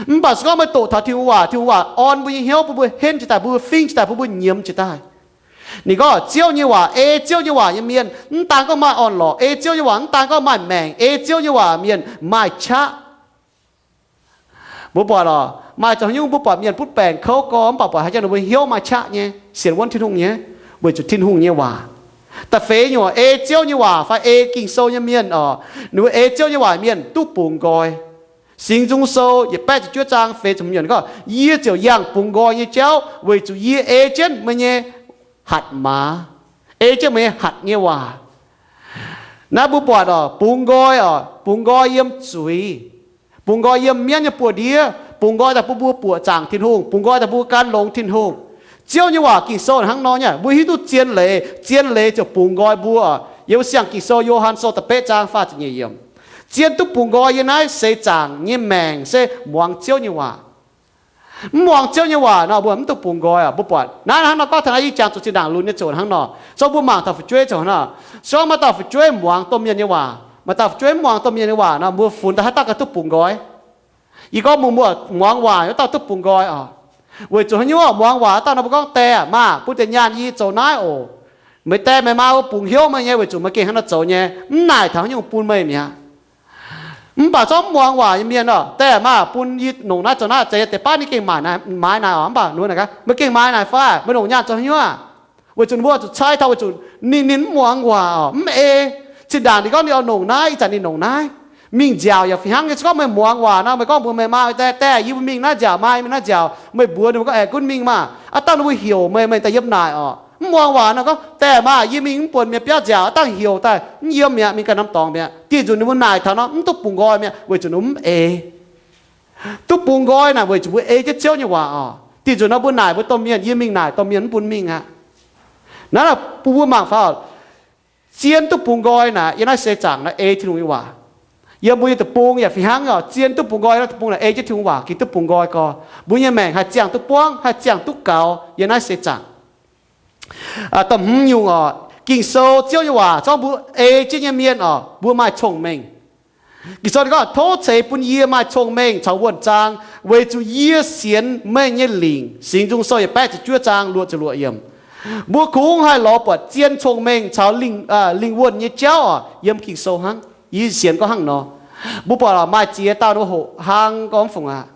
Mv baac se gorngv meih doqc taux Tin-Hungh waac, Tin-Hungh waac orn mbuo nyei hnyouv bun mbuo henv jiez daaih, bun mbuo fingv jiez daaih, bun mbuo nyiemz jiez daaih. Ninh gorngv Ziouv nyei waac, ei Ziouv nyei waac nyei mienh mv daan gorngv maaih orn-lorqc, ei Ziouv nyei waac mv daan gorngv maaih maengc, ei Ziouv nyei waac mienh maaih qaqv. Mbuo buatc orqc, maaih zoux haaix nyungc mbuo buatc mienh butv baengc kouv gorx, mv baac buatc haaix jangx ninh mbuo hnyouv maaih qaqv nyei, sienx wuonv Tin-Hungh nyei, weic zuqc Tin-Hungh nyei waac. Da'feix nyungc, ei Ziouv nyei waac fai ei Ging-Sou nyei mienh orqc, ninh mbuo ei Ziouv nyei waac mienh duqv bungx nqoi. Singx Nzung Sou yietc baeqv ziepc juov zaang feix ziepc hmz yiemc gorngv, yie ziouc yangh bungx nqoi nyei jauv, weic zuqc yie ei jienv meih nyei hatc maaz, ei jienv meih nyei hatc nyei waac. Naaiv mbuo buatc orqc, bungx nqoi orqc, bungx nqoi yiem zuiz, bungx nqoi yiem mienv nyei buoz-ndiev, bungx nqoi daaih bun mbuo buoqc zaangc Tin-Hungh, bungx nqoi daaih bun mbuo gan longx Tin-Hungh. Ziouv nyei waac Ging-Sou hnangv nor nyei, mbuo hiuv duqv zien leiz, zien leiz ziouc bungx nqoi mbuo orqc. Yiem siang Ging-Sou Yo^han Sou da'betv zaang faah ziepc nyeic yiemc, zien duqv bungx nqoi yiem naaiv seix zaangc nyei maengc se muangx Ziouv nyei waac. Mv muangx Ziouv nyei waac nor, mbuo mv duqv bungx nqoi orqc. Mbuo buatc naaiv hnangv nor gorngv taux naaiv, yie jangx zuqc zinh ndaangc lunx nyei ziouc hnangv nor. Zorqv mbuo mangc taux fu'jueiv ziouc nor, zorqv maaih dauh fu'jueiv muangx domh mienh nyei waac, maaih dauh fu'jueiv mv muangx domh mienh nyei waac nor, mbuo funx daaih haaix dauh ganh duqv bungx nqoi? Yie gorngv mbuo, mbuo muangx waac wuov dauh duqv bungx nqoi orqc. Weic zuqc haaix nyungc? Muangx waac wuov dauh nor, mbuo gorngv, Die aah, maa, bun deix nyaanh yie zoux naaiv oc. Meih die meih maa bungx hnyouv meih nyei weic zuqc meih gengh hnangv nor zoux nyei, mv naaic taux haaix nyungc bun meih mi'aqv. Mv baac zorqv mv muangx waac nyei mienh orqc, Die aah, maa, bun yie nongc naaiv zoux naaiv, zeiz deix baav ninh gengh maaic naaiv, maaiz naaic orqc. Mv baac ninh mbuo naaic gaax, meih gengh maaiz naaic fai? Meih longc nyaanh zoux haaix nyungc aac? Weic zuqc ninh mbuo zuqc cai taux weic zuqc ninh, ninh mv muangx waac orqc, mv ei. Zinh ndaangc ninh gorngv ninh oix longc naaiv, ih zanc ninh longc naaiv. Mingh nziaauc yaac fih hnangv nyei. Se gorngv meih muangx waac nor, meih gorngv mbuox meih maa, Die, Die, yie mbuo mingh naaiv nziaauc, maa, yie mingh naaiv nziaauc. Meih mbuox ninh mbuo gorngv, Aengx gunv mingh maah! Aav dangh ninh mbuo heuc meih, meih daaih yiem naaic orqc. Mv muangx waac nor gorngv, Die aah, maa, yie mingh mv buonc mienh biauv nziaauc, aav dangh heuc daaih mv yiem mi'aqv, mingh ganh norm dorngx mi'aqv. Dieh nzunc ninh mbuo naaic taux nor, mv duqv bungx nqoi mi'aqv, weic zuqc ninh mbuo mv ei. Duqv bungx nqoi naaic weic zuqc mbuo ei jienv Ziouv nyei waac orqc. Dieh nzunc nor mbuo naaic mbuo domh mienh, yie mingh naaic domh mienh mv bun mingh aqv. Naaiv bun mbuo mangc faaux, zien duqv bungx nqoi naaic yiem naaiv seix zaangc naaiv ei Tin-Hungh nyei waac. Yiem mbuo nyei deic-bung yaac fih hnangv orqc, zien duqv bungx nqoi naaiv deic-bung naaic ei jienv Tin-Hungh waac gengh duqv bungx nqoi gorx. Mbuo nyei maengc haih ziangh duqv buangv, haih ziangh duqv gaux yiem naaiv seix zaangc. Da'hmz nyungc orqc, Ging-Sou Ziouv nyei waac gorngv mbuo ei jienv nyei mienh oc, mbuo maaih cong-mengh. Ging-Sou ninh gorngv, tov ceix bun yie maaih cong-mengh caux wuonh zaang, weic zuqc yie sienx meih nyei lingc. Singx Nzung Sou yietc baeqv ziepc juov zaang luoqc ziepc luoqc yiemc. Mbuo kungx haih lorz buatc zien cong-mengh caux lingh, lingh wuonh nyei jauv oc, yiem Ging-Sou hnangv. Yie sienx gorngv hnangv nor. Mbuo buatc maaih ziex dauh ninh mbuo hoqc hlaang gorngv fungc aqv,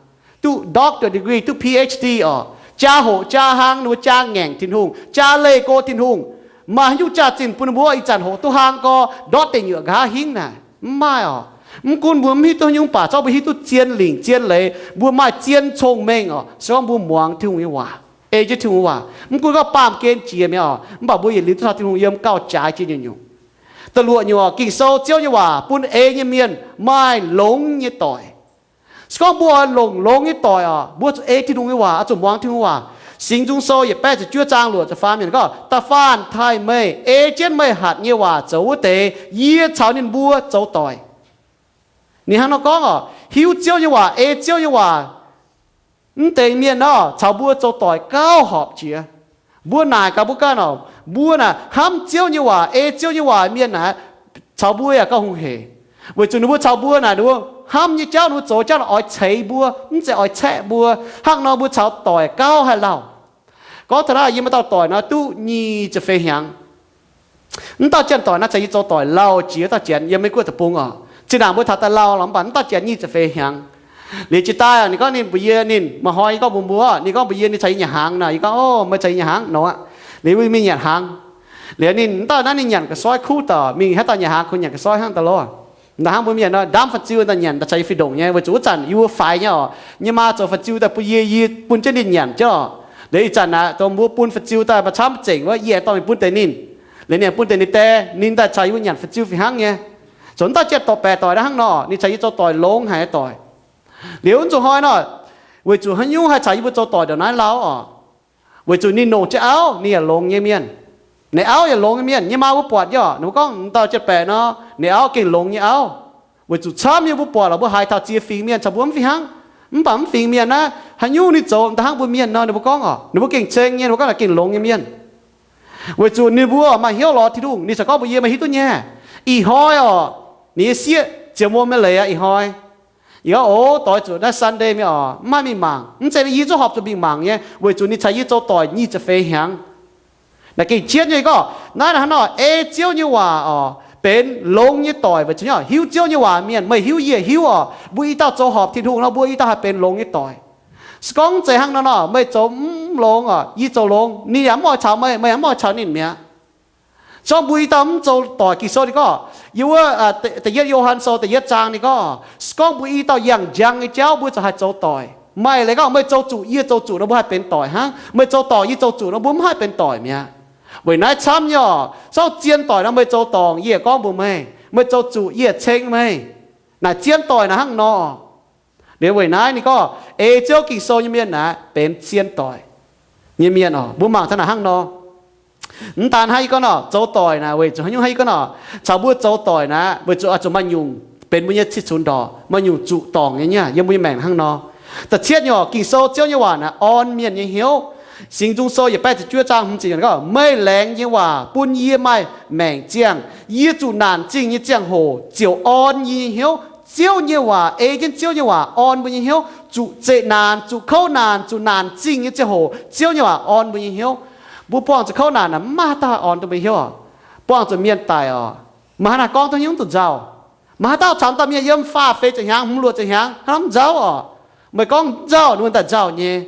duqv doctor degree, duqv P H D oc, jaa hoqc jaa hlaang, ninh mbuo jaa ngaengc Tin-Hungh, jaa leih go Tin-Hungh. Maaih haaix nyungc jaax-zinh bun ninh mbuo ih zanc hoqc duqv hlaang go ndortv deic nyuoqc nqa'haav hingv naaic? Mv maaih oc. Mv gunv mbuo mv hiuv duqv haaix nyungc baac, zorqv mbuo hiuv duqv zien lingc zien leiz, mbuo maaih zien cong-mengh oc, se gorngv mbuo muangx Tin-Hungh nyei waac, ei jienv Tin-Hungh waac. Mv gunv gorngv baamh gen jiex mi'aqv oc, mv baac mbuo yietc liuz duqv taux Tin-Hungh yiem gauh jaaix jienv nyei nyungc. Da'luoqc nyungc oc, Ging-Sou Ziouv nyei waac bun ei nyei mienh maaih longx nyei doic. Se gorngv mbuo oix longc longx nyei doic oc, mbuo zuqc ei Tin-Hungh nyei waac, oix zuqc muangx Tin-Hungh waac. Singx Nzung Sou yietc baeqv ziepc juov zaang luoqc ziepc faam mienh gorngv, da'faanh taaih meih, ei jienv meih hatc nyei waac zoux wuov deix, yie caux ninh mbuo zoux doic. Ninh hnangv nor gorngv oc, hiuv Ziouv nyei waac, ei Ziouv nyei waac, mv deix mienh nor caux mbuo zoux doic gauh horpc jiex. Mbuo naaic gaax mbuo ganh oc, mbuo naaic hnamv Ziouv nyei waac, ei Ziouv nyei waac mienh naaic, caux mbuo yaac gauh hungh heic. Weic zuqc ninh mbuo caux mbuo naaic, ninh mbuo hnamv nyei jauv, ninh mbuo zoux jauv naaic oix ceix mbuo, mv zeiz oix caeqv mbuo. Hnangv nor mbuo caux doic gauh haih lauh. Gorngv taux naaiv, yie maaih dauh doic nor duqv nyic ziepc feix hnyangx. Mv dauh janx-doic naaiv caux yie zoux doic lauh jiex dauh janx yiem Meiv Guoqv deic-bung oc. Zinh ndaangc mbuo taux daaih lauh lorqc, mv baac mv dauh janx nyic ziepc feix hnyangx. Liuz jiex daaih ninh gorngv ninh mbuox yie, ninh maaih hnoi yie gorngv mbuox mbuo, ninh gorngv mbuox yie ninh caux yie nyanc hnaangx nor. Yie gorngv, o, meih caux yie nyanc hnaangx nor aqv. Liuz mbuo mingh nyanc hnaangx. Liuz ninh, mv dauh naaiv ninh nyanc ga'soiv kuv daaih, mingh haaix dauh nyanc hnaangx kuh nyanc ga'soiv hnangv daaih lorqc. Da'hnangv mbuo mienh nor, ndamv fa'ziu daaih nyanc daaih caux yie fih ndongc nyei, weic zuqc wuov zanc yie mbuo faix nyei oc. Yie maa zoux fa'ziu daaih bun yie, yie bun jienv ninh nyanc jienv oc. Liuz ih zanc naaic dongh mbuo bun fa'ziu daaih maaih camv zengc wuov, yie aengx dorh mingh bun deix ninh. Liuz ninh bun deix ninh die, ninh daaih caux yie mbuo nyanc fa'ziu fih hnangv nyei. Zoux mv dauh janx-doic baeqc doic naaiv hnangv nor, ninh caux yie zoux doic longx haic doic. Liuz wuov nzunc hnoi nor, weic zuqc haaix nyungc haih caux yie mbuo zoux doic ndongc naaiv lauh oc? Weic zuqc ninh longc jienv auv, ninh yaac longx nyei mienh. Ninh auv yaac longx nyei mienh. Yie maa mbuo buatc nyei oc, ninh mbuo gorngv dauh janx-doic baeqc nor, ninh auv gengh longx nyei auv. Weic zuqc camv nyei mbuo buatc lorqc, mbuo haiz taux ziex fingx mienh caux mbuo mv fih hnangv. Mv baac mv fingx mienh naaiv, haaix nyungc ninh zoux da'hnangv mbuo mienh nor, ninh mbuo gorngv oc, ninh mbuo gengh ceng nyei, ninh mbuo gorngv naaic gengh longx nyei mienh. Weic zuqc ninh mbuo maaih hnyouv lorz Tin-Hungh, ninh ziouc gorngv mbuox yie, meih hiuv duqv nyei, ih hnoi oc, ninh nyei sieqv ziouc mbuo maiv leiz aqv ih hnoi. Yie gorngv, o, doix zuqc naaiv Sunday mingh oc, mv maaih mingh mangc, mv zeiz yie zungv horpc zuqc mingh mangc nyei, weic zuqc ninh caux yie zoux doic nyic ziepc feix hnyangx. Naaic gengh jienv nyei gorngv, naaiv hnangv nor ei Ziouv nyei waac oc, benx longx nyei doic weic zuqc nyei hiuv Ziouv nyei waac mienh, meih hiuv yie hiuv oc, mbuo i dauh zoux horpc Tin-Hungh nor, mbuo i dauh haih benx longx nyei doic. Se gorngv mv zeiz hnangv nor nor, meih zoux mv longx oc, yie zoux longx, ninh yaac mv oix caux meih, meih yaac mv oix caux ninh mi'aqv. Se gorngv mbuo i dauh mv zoux doic, Ging-Sou ninh gorngv, yiem wuov da'yietv Yo^han Sou da'yietv zaang ninh gorngv, se gorngv mbuo i dauh yangh njang nyei jauv mbuo ziouc haih zoux doic. Maaih leiz gorngv meih zoux zuqc yie zoux zuqc nor mbuo haih benx doic hnangv, meih zoux dorngc yie zoux zuqc nor mbuo mv haih benx doic mi'aqv. Weic naaiv camv nyei oc, se gorngv zien doic nor meih zoux dorngc yie yaac gorngv mbuox meih, meih zoux zuqc yie yaac ceng meih. Naaic zien doic naaic hnangv nor. Liuz weic naaiv ninh gorngv ei Ziouv Ging-Sou nyei mienh naaic benx zien doic nyei mienh oc. Mbuo mangc taux naaic hnangv nor. Mv daan hnangv yie gorngv nor, zoux doic naaic weic zuqc haaix nyungc hnangv yie gorngv nor, caux mbuo zoux doic naaic weic zuqc oix zuqc maaih nyungc benx mbuo nyei cih cunx ndorqc, maaih nyungc zuqc dorngc nyei nyei yiem mbuo nyei maengc hnangv nor. Da'cietv nyungc, Ging-Sou Ziouv nyei waac naaic orn mienh nyei hnyouv. Singx Nzung Sou yietc baeqv ziepc juov zaang hmz ziepc gorngv, meih laengz nyei waac bun yie maaih maengc ziangh. Yie zuqc naanc zingh nyei ziangh hoc ziouc orn yie nyei hnyouv. Ziouv nyei waac, ei jienv Ziouv nyei waac orn mbuo nyei hnyouv. Zuqc zeqc naanc, zuqc kouv naanc, zuqc naanc zingh nyei ziangh hoc Ziouv nyei waac orn mbuo nyei hnyouv. Mbuo buangh zuqc kouv naanc naaic mv maaih haaix dauh haih orn duqv mbuo hnyouv oc. Buangh zuqc mienh daic oc, maaih haaix dauh gorngv duqv hnyouv duqv nzauh? Maaih haaix dauh caux dauh mienh yiem faah feix ziepc hnyangx, hmz luoqc ziepc hnyangx, haaix nor mv nzauh oc? Meih gorngv nzauh, ninh mbuo daaih nzauh nyei.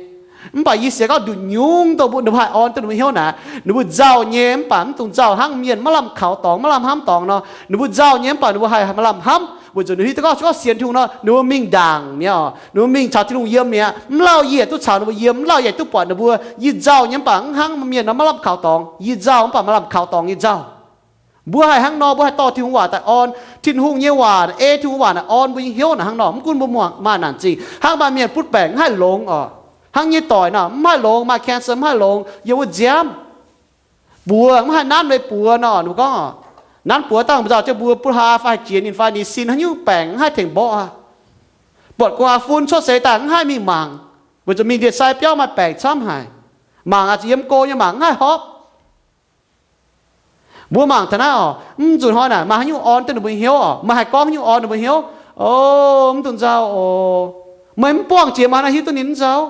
Mv baac yie sienx gorngv nduqc nyungc dongh mbuo, ninh mbuo haih orn duqv ninh mbuo hnyouv naaic, ninh mbuo nzauh nyei mv baac mv dungx nzauh hnangv mienh maiv lamh kaux dorngx, maiv lamh hnamv dorngx nor. Ninh mbuo nzauh nyei mv baac ninh mbuo haih maiv lamh hnamv, weic zuqc ninh hiuv duqv gorngv, se gorngv sienx Tin-Hungh nor, ninh mbuo mingh ndaangc mi'aqv oc, ninh mbuo mingh caux Tin-Hungh yiem mi'aqv. Mv lauh yie duqv caux ninh mbuo yiem, mv lauh yie duqv buatc ninh mbuo. Yie nzauh nyei mv baac mv hnangv mienh nor maiv lamh kaux dorngx. Yie nzauh mv baac maaih lamh kaux dorngx nyei nzauh. Mbuo haih hnangv nor, mbuo haih dorh Tin-Hungh waac daaih orn. Tin-Hungh nyei waac, ei Tin-Hungh waac naaic orn mbuo nyei hnyouv naaic hnangv nor. Mv gunv mbuo maaih naanc zingh, hnangv maaih mienh butv baengc mv haih longx oc, hnangv nyei doic naaic mv haih longx, maaih cancer mv haih longx, yiem wuov nziaamv, buoz mv haih nanv meih buoz nor, ninh mbuo gorngv, nanv buoz dangh nzauh jienv mbuo butv hlaax fai haih jiex ninh fai ninh sin haaix nyungc baengc mv haih tengx mborqv aqv. Buatc gu'nguaaz fun cuotv seix daaih mv haih mingh mangc, weic zuqc mingh ndie-sai biauv maaih baengc camv haic. Mangc aqv, zuqc yiem go nyei mangc mv haih hopv. Mbuo mangc taux naaiv oc, mv nzunc hnoi naaic maaih haaix nyungc orn duqv ninh mbuo hnyouv oc? Maaih haih gorngv haaix nyungc orn ninh mbuo hnyouv? O, mv dungx nzauh oc. Meih mv buangh jiex maaih haaix nyungc hiuv duqv ninh mv nzauh?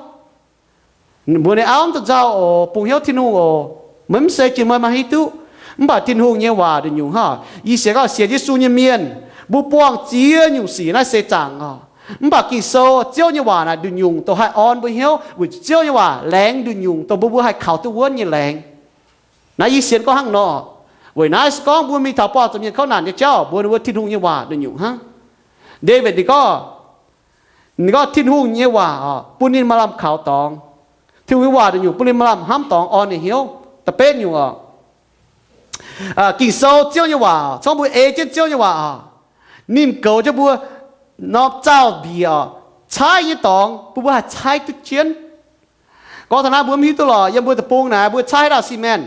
Mbuox ninh auv, mv dungx nzauh oc, bungx hnyouv Tin-Hungh oc. Meih mv seix jiex meih maaih hiuv duqv. Mv baac Tin-Hungh nyei waac nduqc nyungc hnangv. Yie sienx gorngv sienx Yesu nyei mienh, mbuo buangh ziex nyungc sic naaiv seix zaangc oc. Mv baac Ging-Sou, Ziouv nyei waac naaic nduqc nyungc dongh haih orn mbuo hnyouv weic zuqc Ziouv nyei waac laengz nduqc nyungc dongh mbuo, mbuo haih kaux duqv wuonv nyei laengz. Naaiv yie sienx gorngv hnangv nor. Weic naaiv se gorngv mbuo mingh taux buangh zuqc mienh kouv naanc nyei jauv, mbuox ninh mbuo Tin-Hungh nyei waac nduqc nyungc hnangv. Ndaawitv ninh gorngv, ninh gorngv Tin-Hungh nyei waac oc, bun ninh maaih lamh kaux dorngx. Tin-Hungh nyei waac nduqc nyungc bun ninh maaih lamh hnamv dorngx orn ninh hnyouv. Da'betv nyungc oc, Ging-Sou, Ziouv nyei waac, corc mbuo ei jienv Ziouv nyei waac oc, ninh goux jienv mbuo norm zaux-mbiec oc, caaiv nyei dorngx bun mbuo haih caaiv duqv jienv. Gorngv taux naaiv mbuo mv hiuv duqv lorqc, yiem mbuo deic-bung naaic mbuo caaiv haaix dauh cement,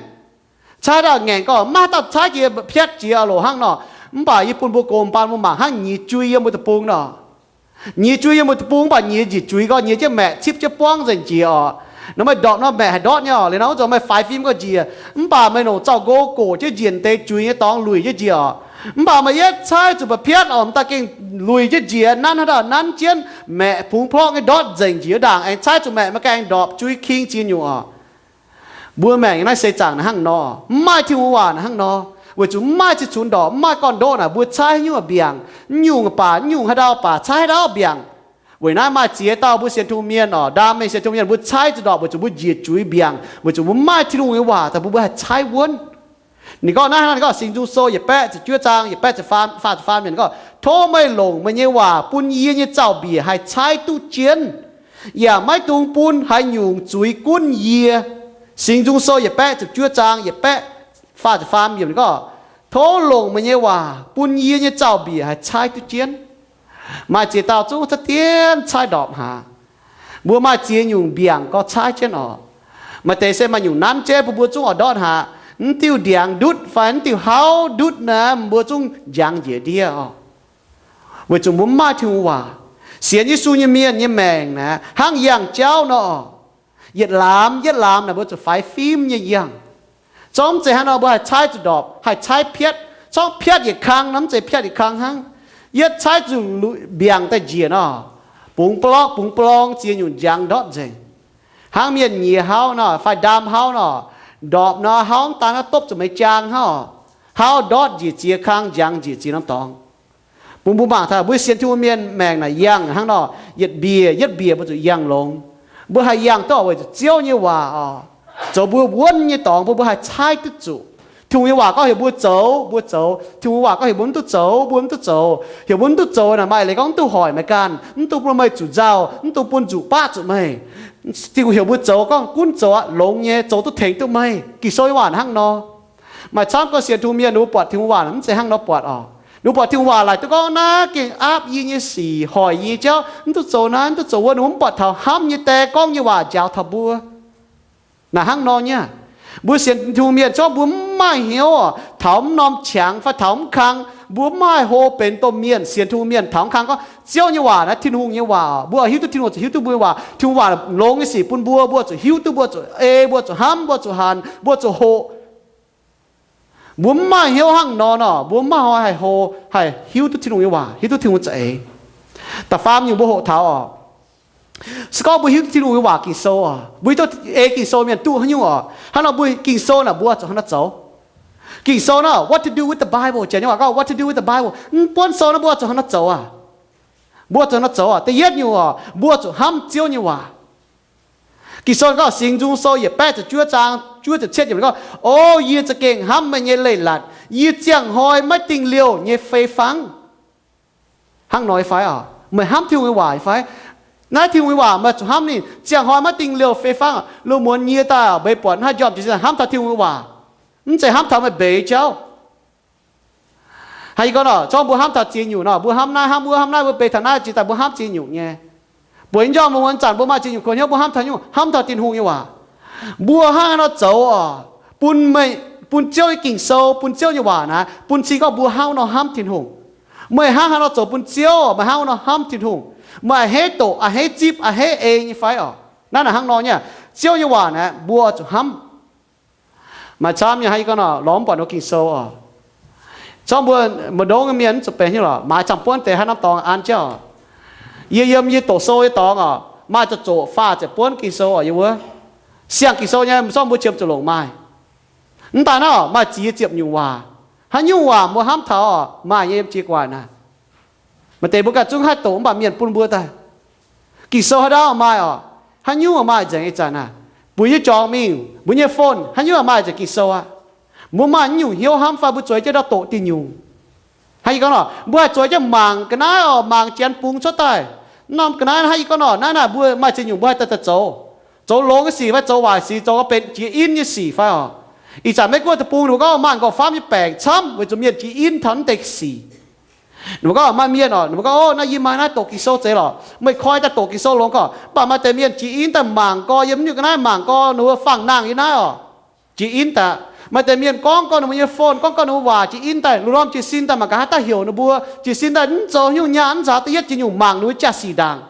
caaiv haaix dauh ngaengc gorngv maiv dauh caaiv jiex piatv jiex loc hnangv nor. Mv baac yie bun mbuo gox baan mbuo mangc hnangv nyiex jui yiem mbuo deic-bung nor. Nyiex jui yiem mbuo deic-bung mv baac nyiex njiec juix gorngv nyiex jienv maeqc cipv jienv buangv nzengc jiex oc. Nor meih ndorpc nor maeqc haih ndortv nyei oc. Liuz nor wuov zanc meih faix fim gorngv njiec, mv baac meih longc zaux-nqo gox jienv njiec deix juix nyei dorngx luic jienv njiec oc. Mv baac meih yietv caaiv zuqc ba'piatv oc, m'daaih gengh luic jienv njiec, nanv haaix dauh nanv jienv, maeqc pungx plorqv nyei ndortv nzengc njiec ndaangc, aengx caaiv zuqc maeqc maiv gaengh ndorpc jui king ziex nyungc oc. Mbuo maengc naaiv seix zaangc naaic hnangv nor, mv maaih Tin-Hungh waac naaic hnangv nor, weic zuqc mv maaih ziex cunx ndorpc, mv maaih gorn-ndoqv naaic mbuo caaiv haaix nyungc mbiaangc, mv nyungc baac, mv nyungc haaix ndau baac caaiv haaix dauh mbiaangc. Weic naaiv maaih ziex dauh mbuo sienx Tin-Hungh mienh oc, ndaam mingh sienx Tin-Hungh mienh mbuo caaiv zuqc ndorpc weic zuqc mbuo njiec juix mbiaangc, weic zuqc mbuo mv maaih Tin-Hungh nyei waac daaih bun mbuo haih caaiv wuonv. Ninh gorngv naaiv hnangv, ninh gorngv Singx Nzung Sou yietc baeqv ziepc juov zaang yietc baeqv ziepc faam, faah ziepc faam yiemc, ninh gorngv, Tov meih longc meih nyei waac bun yie nyei zaux-mbiec haih caaiv duqv jienv, yaac maiv dungx bun haaix nyungc zuiz gunv yie. Singx Nzung Sou yietc baeqv ziepc juov zaang yietc baeqv faah ziepc faam yiemc, ninh gorngv, Tov longc meih nyei waac bun yie nyei zaux-mbiec haih caaiv duqv jienv. Maaih ziex dauh zungv za'dienv caaiv ndorpc haic. Mbuo maaih ziex nyungc mbiaangc gorngv caaiv jienv oc. Maaih deix se maaih nyungc nanv jienv bun mbuo zungv oix ndortv haic. Mv diuh ndiangx ndutv fai mv diuh hauv ndutv naaic mbuo zungv njang njiec ndiev oc. Weic zuqc mbuo mv maaih Tin-Hungh waac. Sienx Yesu nyei mienh nyei maengc naaic hnangv yangh jauv nor, yietc laamz yietc laamz naaic mbuo zuqc faix fim nyei yangh. Zorqv mv zeiz hnangv nor mbuo haih caaiv zuqc ndorpc, haih caaiv piatv. Zorqv piatv yietc kang nor, mv zeiz piatv yietc kang hnangv. Yietv caaiv zuqc mbiaangc daaih njiec nor, bungx blorqv bungx blorng ziex nyungc njang ndortv nzengc. Hnangv mienh nyiex hauv nor fai ndaam hauv nor, ndorpc nor hauv mv daan naaiv dopv zuqc meix jaang hnangv oc. Hauv ndortv njiec ziex kang, njang njiec ziex norm dorngx. Bun mbuo mangc taux mbuo sienx Tin-Hungh mienh maengc naaic yangh hnangv nor, yietc mbiec yietc mbiec mbuo zuqc yangh longx. Mbuo haih yangh duqv weic zuqc Ziouv nyei waac oc, zoux mbuo wuonv nyei dorngx bun mbuo haih caaiv duqv zuqc. Tin-Hungh nyei waac gorngv heuc mbuo zoux, mbuo zoux. Tin-Hungh nyei waac gorngv heuc mbuo mv duqv zoux, mbuo mv duqv zoux. Heuc mbuo mv duqv zoux naaic maaih leiz gorngv mv duqv hoic meih ganh, mv dungx bun meih zuqc nzauh, mv dungx bun nzuqc baqv zuqc meih. Tin-Hungh heuc mbuo zoux gorngv gunv zoux aqv, longx nyei, zoux duqv tengx duqv meih. Ging-Sou nyei waac hnangv nor. Maaih camv gorngv sienx Tin-Hungh mienh ninh mbuo buatc Tin-Hungh waac mv zeiz hnangv nor buatc oc. Ninh mbuo buatc Tin-Hungh waac laaic duqv gorngv naaiv gengh aapv yie nyei sic, hoic yie nyei jauv, mv duqv zoux naaiv, mv duqv zoux wuov. Ninh mbuo mv buatc taux hnamv nyei die gorngv nyei waac njaaux taux mbuo. Naaic hnangv nor nyei. Mbuo sienx Tin-Hungh mienh corc mbuo mv maaih hnyouv oc, taux mv norm qangx fai taux mv kang, mbuo mv maaih hlo benx domh mienh. Sienx Tin-Hungh mienh taux mv kang gorngv Ziouv nyei waac naaiv Tin-Hungh nyei waac oc. Mbuo hiuv duqv Tin-Hungh zuqc hiuv duqv mbuo nyei waac. Tin-Hungh waac longx nyei sic bun mbuo, mbuo zuqc hiuv duqv, mbuo zuqc ei, mbuo zuqc hnamv, mbuo zuqc hanc, mbuo zuqc hoqc. Mbuo mv maaih hnyouv hnangv nor nor, mbuo mv maaih hnoi haih hlo, haih hiuv duqv Tin-Hungh nyei waac, hiuv duqv Tin-Hungh za'eix. Da'faam nyungc mbuo hoqc taux oc, se gorngv mbuo hiuv duqv Tin-Hungh nyei waac Ging-Sou oc, mbuo hiuv duqv ei Ging-Sou mienh duqv haaix nyungc oc, hnangv nor mbuo Ging-Sou naaic mbuo zuqc hnangv nor zoux. Ging-Sou naaiv, what to do with the Bible, janx nyei waac gorngv what to do with the Bible, mv buonv sou naaiv mbuo zuqc hnangv nor zoux aqv. Mbuo zuqc hnangv nor zoux oc. Da'yietv nyungc oc, mbuo zuqc hnamv Ziouv nyei waac. Ging-Sou gorngv, Singx Nzung Sou yietc baeqv ziepc juov zaang juov ziepc cietv yiemc gorngv, O yie za'gengh hnamv meih nyei leiz-latc, yie ziangh hnoi maiv dingh liouh nyei fei fangv. Hnangv nor nyei fai oc? Meih hnamv Tin-Hungh nyei waac nyei fai? Naaiv Tin-Hungh nyei waac meih zuqc hnamv ninh ziangh hnoi maiv dingh liouh fei fangv. Loz-muonz yie daaih mbeix buatc naaiv njormh jiex hnamv taux Tin-Hungh nyei waac, mv zeiz hnamv taux meih mbeix jauv. Hnangv yie gorngv nor, zorngv mbuo hnamv taux ziex nyungc nor, mbuo hnamv naaiv, hnamv wuov, hnamv naaiv, mbuo mbeix taux naaiv jiex daaih mbuo hnamv ziex nyungc nyei. Mbuo nyei njormh loz-muonz zanc mbuo maaih ziex nyungc kuonx hnyouv, mbuo hnamv taux nyungc, hnamv taux Tin-Hungh nyei waac. Mbuo hnangv haaix nor zoux oc, bun meih, bun Ziouv nyei Ging-Sou, bun Ziouv nyei waac naaiv bun cing gorngv mbuo hnangv wuov nor hnamv Tin-Hungh. Meih hnangv haaix nor zoux bun Ziouv, meih hnangv wuov nor hnamv Tin-Hungh. Meih a'hneiv doqc, a'hneiv zipv, a'hneiv ei nyei fai oc? Naaiv naaic hnangv nor nyei. Ziouv nyei waac naaiv mbuo zuqc hnamv. Maaih camv nyei hnangv yie gorngv nor, lorz mv buatc ninh mbuo Ging-Sou oc. Zorqv mbuo mbu'ndongx mienh mv zuqc benx nyei lorqc, maaiz camv-buonv deix haaix norm dorngx an jienv oc. Yie yiem yie doqc sou nyei dorngx oc, maaih zoqc zoqc faah ziepc buonv Ging-Sou oc yie wuov. Siang Ging-Sou nyei, zorqv mbuo qiemx zuqc longc maaih. Mv daaih naaiv oc, maaih ziex ziepc nyungc waac. Haaix nyungc waac mbuo hnamv taux oc, maaih nyei yiem jiex gu'nguaaic naaic. Maaih deix mbuo ganh zungv haih doqc mv baac mienh bun mbuo daaih. Ging-Sou haaix ndau maaih oc, haaix nyungc maaih nzengc ih zanc naaic. Mbuo nyei jorngx mingh, mbuo nyei phone, haaix nyungc maaih nzengc Ging-Sou aqv. Mbuo maaih nyungc hnyouv hnamv fai mbuo zueiz jienv ndau doqc diuh nyungc. Hnangv yie gorngv nor, mbuo haih zueiz jienv mangc ga'naaiv oc, mangc janx bungx cuotv daaih. Norm ga'naaiv hnangv yie gorngv nor, naaiv naaic mbuo maaih ziex nyungc mbuo haih daaih zoux. Zoux longx nyei sic fai zoux waaic sic, zoux gau benx jiex in nyei sic fai oc. Ih zanc Meiv Guoqv deic-bung ninh mbuo gorngv maaih nqorngv-famv nyei baengc camv weic zuqc mienh jiex in taux naaiv deix sic. Ninh mbuo gorngv maaih mienh oc, ninh mbuo gorngv, Ov, naaiv yie maaih naaiv doqc Ging-Sou zeiz lorqc. Meih koi daaih doqc Ging-Sou longx gorngv, mv baac maaih deix mienh jiex in daaih mangc gau yiem nyungc ga'naaiv, mangc gau ninh mbuo fangx nangh yiem naaiv oc. Jiex in daaih. Maaih deix mienh gorngv gau ninh mbuo nyei phone, gorngv gau ninh mbuo waac, jiex in daaih, lungh ndorm jiez sin daaih mangc gaax haaix dauh heuc ninh mbuo, jiez sin daaih mv zoux haaix nyungc nyaah, mv nzaaux da'yietv jiex nyungc mangc ninh mbuo jaa-sic ndaangc.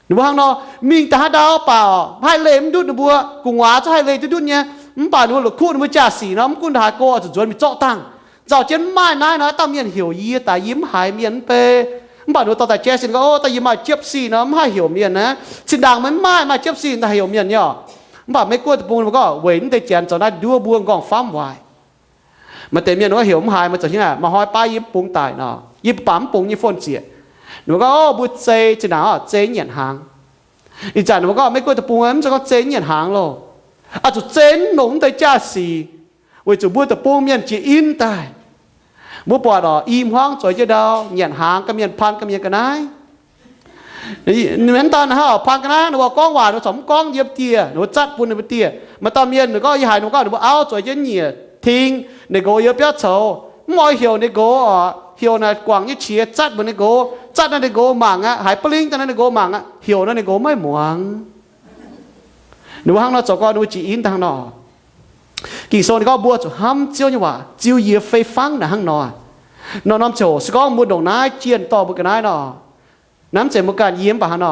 Ninh mbuo hnangv nor, mingh daaih haaix ndau baac haih leih mv ndutv ninh mbuo, gu'nguaaz zungv haih leih duqv ndutv nyei. Mv baac ninh mbuo la'kuqv ninh mbuo jaa-sic nor, mv gunv ndongc haaix go oix zuqc nzuonx mingh zorqv dangh. Nzauh jienv mv maaih naaiv nor, haaix dauh mienh heuc yie daaih, yie mv haiz mienh mv bei. Mv baac ninh mbuo dorh daaih jaiv sin gorngv, Ov, daaih yie maaih jiepv sic nor, mv haih heuc mienh aqv. Zinh ndaangc meih mv maaih, maaih jiepv sic daaih heuc mienh nyei oc. Mv baac Meiv Guoqv deic-bung ninh mbuo gorngv weic naaiv deix janx zoux naaiv nduov mbuo nqorngv-famv waaic. Maaih deix mienh ninh mbuo heuc mv haiz, meih zoux hnyouv aqv, maaih hnoi baav yie mv bungx daic nor, yie mv baac mv bungx nyei phone ziec. Ninh mbuo gorngv, Ov, mbuo zei zinh ndaangc oc, zei nyienc hnaangx. Ih zanc ninh mbuo gorngv Meiv Guoqv deic-bung mv zeiz gorngv zei nyienc hnaangx loh. Oix zuqc zei mv longc mv deix jaa-sic, weic zuqc mbuo deic-bung mienh jiex in daaih. Mbuo buatc oc, i hmuangv zueiz jienv ndau nyanc hnaangx ga'mienh, paan ga'mienh ga'naaiv. Ninh mbuo hnangv daaih hnangv oc, paan ga'naaiv ninh mbuo gorngv waac ninh mbuo corc mv gorngv yiem dieh, ninh mbuo zatv bun ninh mbuo dieh. Maaih dauh mienh ninh gorngv, yie haiz ninh mbuo gorngv ninh mbuo auv zueiz jienv nyiec ting, ninh nqox yiem biauv coux, mv oix heuc ninh nqox oc, heuc naaic guangc nyei qiex zatv mbuox ninh nqox, zatv naaiv ninh nqox mangc aqv, haiz ba'ling daaih naaiv ninh nqox mangc aqv, heuc naaiv ninh nqox maiv muangx. Ninh mbuo hnangv nor zoux gau, ninh mbuo jiex in daaih hnangv nor. Ging-Sou ninh gorngv mbuo zuqc hnamv Ziouv nyei waac ziux yie fei fangv naaic hnangv nor. Nor norm ziangh hoc se gorngv mbuo ndongc naaiv jienh dorh mbuo ga'naaiv nor, naaiv mv zeiz mbuo ganh yie mv baac hnangv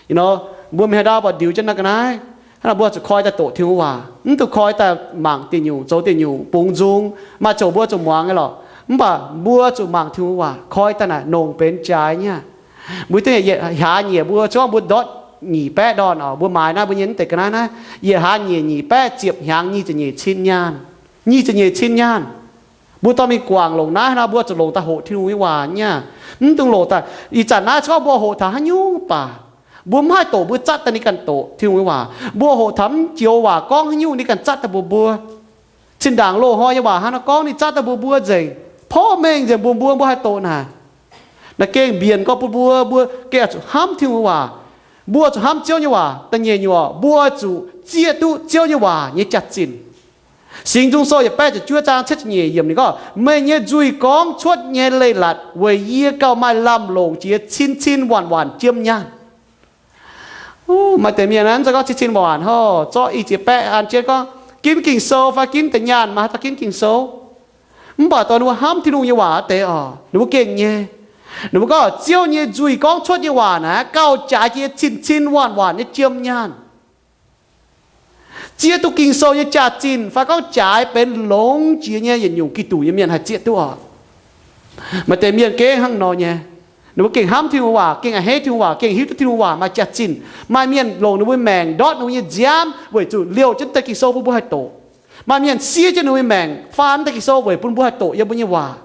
nor. Mbuo mingh haaix ndau mbuo ndiux jienv naaiv ga'naaiv, hnangv nor mbuo zuqc koi daaih doqc Tin-Hungh waac. Mv dungx koi daaih mangc diuh nyungc, zoux diuh nyungc, bungx nzung. Maaih ziangh hoc mbuo zuqc muangx nyei lorqc, mv baac mbuo zuqc mangc Tin-Hungh waac, koi daaih naaic nongc benx jaaix nyei aqv. Mbuo dengv yietc hlaax nyieqc mbuo, se gorngv mbuo ndortv nyic baeqv ndorn oc, mbuo maaiz naaiv mbuo nyei mv deix ga'naaiv naaiv, yietc hlaax nyieqc nyic baeqv ziepc hnyangx nyic ziepc nyeic cin nyaanh. Nyic ziepc nyeic cin nyaanh. Mbuo dorh mingh guangc longc naaiv nor, mbuo zuqc longc daaih hoqc Tin-Hungh nyei waac nyei aqv. Mv dungx longc daaih, ih zanc naaiv se gorngv mbuo hoqc taux haaix nyungc baac, mbuo mv haih doqc, mbuo zatv daaih ninh ganh doqc Tin-Hungh nyei waac. Mbuo hoqc taux mv joux waac gorngv haaix nyungc ninh ganh zatv daaih mbuox mbuo. Zinh ndaangc loz-hnoi nyei waac hnangv nor gorngv ninh zatv daaih mbuox mbuo nzengc, porv mengh nzengc mbuox mbuo, mbuo haih doqc naaic. Naaiv gengh mbienc gorx bun mbuo, mbuo gengh oix zuqc hnamv Tin-Hungh waac. Mbuo zuqc hnamv Ziouv nyei waac. Da'nyeic nyungc, mbuo zuqc zieqv duqv Ziouv nyei waac nyei jaax-zinh. Singx Nzung Sou yietc baeqv ziepc juov zaang cietv ziepc nyeic yiemc ninh gorngv, meih nyei nzuih gorngv cuotv nyei leiz-latc weic yie gauh maaih lamh longc jiex cin-cin waanc-waanc jiem nyaanh. Maaih deix mienh naaiv mv zeiz gorngv cin-cin waanc-waanc hov, zorqv i ziex baeqv an jienv gorngv ginv Ging-Sou fai ginv deix nyaanh, maaih haaix dauh ginv Ging-Sou? Mv baac dongh ninh mbuo hnamv Tin-Hungh nyei waac deix oc, ninh mbuo gengh nyei. Ninh mbuo gorngv Ziouv nyei nzuih gorngv cuotv nyei waac naaic gauh jaaix jiex cin-cin waanc-waanc nyei jiem nyaanh. Zieqv duqv Ging-Sou nyei jaax-zinh fai gorngv jaaix benx longx jiex nyei yietc nyungc Giduc nyei mienh haih zieqv duqv oc. Maaih deix mienh gengh hnangv nor nyei. Ninh mbuo gengh hnamv Tin-Hungh waac, gengh a'hneiv Tin-Hungh waac, gengh hiuv duqv Tin-Hungh waac maaih jaax-zinh. Maaih mienh longc ninh mbuo maengc ndortv ninh mbuo nyei nziaamv weic zuqc liouh jienv deix Ging-Sou bun mbuo haih doqc. Maaih mienh siev jienv ninh mbuo nyei maengc faan deix Ging-Sou weic bun mbuo haih doqc yiem mbuo nyei waac.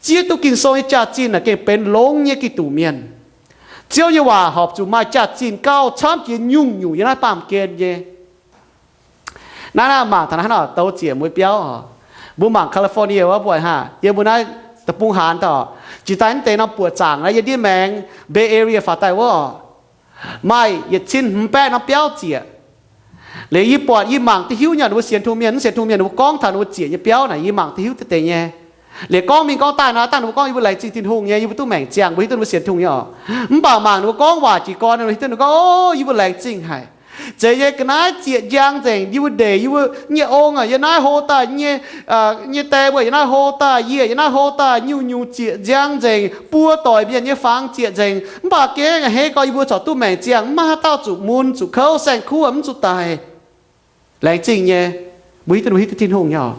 Zieqv duqv Ging-Sou nyei jaax-zinh naaic gengh benx longx nyei Giduc mienh. Ziouv nyei waac horpc zuqc maaih jaax-zinh gauh camv jiex nyungc-nyungc yiem naaiv baamh gen nyei. Naaiv naaiv mangc taux naaiv hnangv nor, douz ziec mbuo biauv oc. Mbuo mangc California wuov, mbuo hnangv yiem mbuo naaiv deic-bung haanz daaih, jiex daaih mv deix norm buoqc zaangc naaiv yiem ndiev maengx Bay Area faaux daaih wuov oc, maaih yietc cin hmz baeqv norm biauv ziec. Liuz yie buatc, yie mangc duqv hiuv nyei, ninh mbuo sienx Tin-Hungh mienh, mv sienx Tin-Hungh mienh ninh mbuo gorngv taux ninh mbuo ziec nyei biauv naaic, yie mangc duqv hiuv deix deix nyei. Liuz gorngv mingh gorngv daaih nor, dangh ninh mbuo gorngv yie mbuo laengz zingh Tin-Hungh nyei, yie mbuo duqv maengc ziangh, mbuo hiuv duqv ninh mbuo sienx Tin-Hungh nyei oc. Mv baac mangc ninh mbuo gorngv waac jiez gorn, hiuv duqv ninh gorngv, O, yie mbuo laengz zingh haic. Zeiz nyei, ga'naaiv ziec njang nzengc, yie mbuo ndeic, yie mbuo nyei ong aac, yie naaiv hlo daaih, nyei, nyei die mbuo yie naaiv hlo daaih, yie yie naaiv hlo daaih, nyungc-nyungc ziec njang nzengc, buo doic mienh nyei fangx ziec nzengc. Mv baac gengh a'hneiv gorx yie mbuo corc duqv maengc ziangh, mv maaih haaix dauh zuqc mun, zuqc kouv, saeng-kuv mv zuqc daic. Laengz zingh nyei, mbuo hiuv duqv, mbuo hiuv duqv Tin-Hungh nyei oc.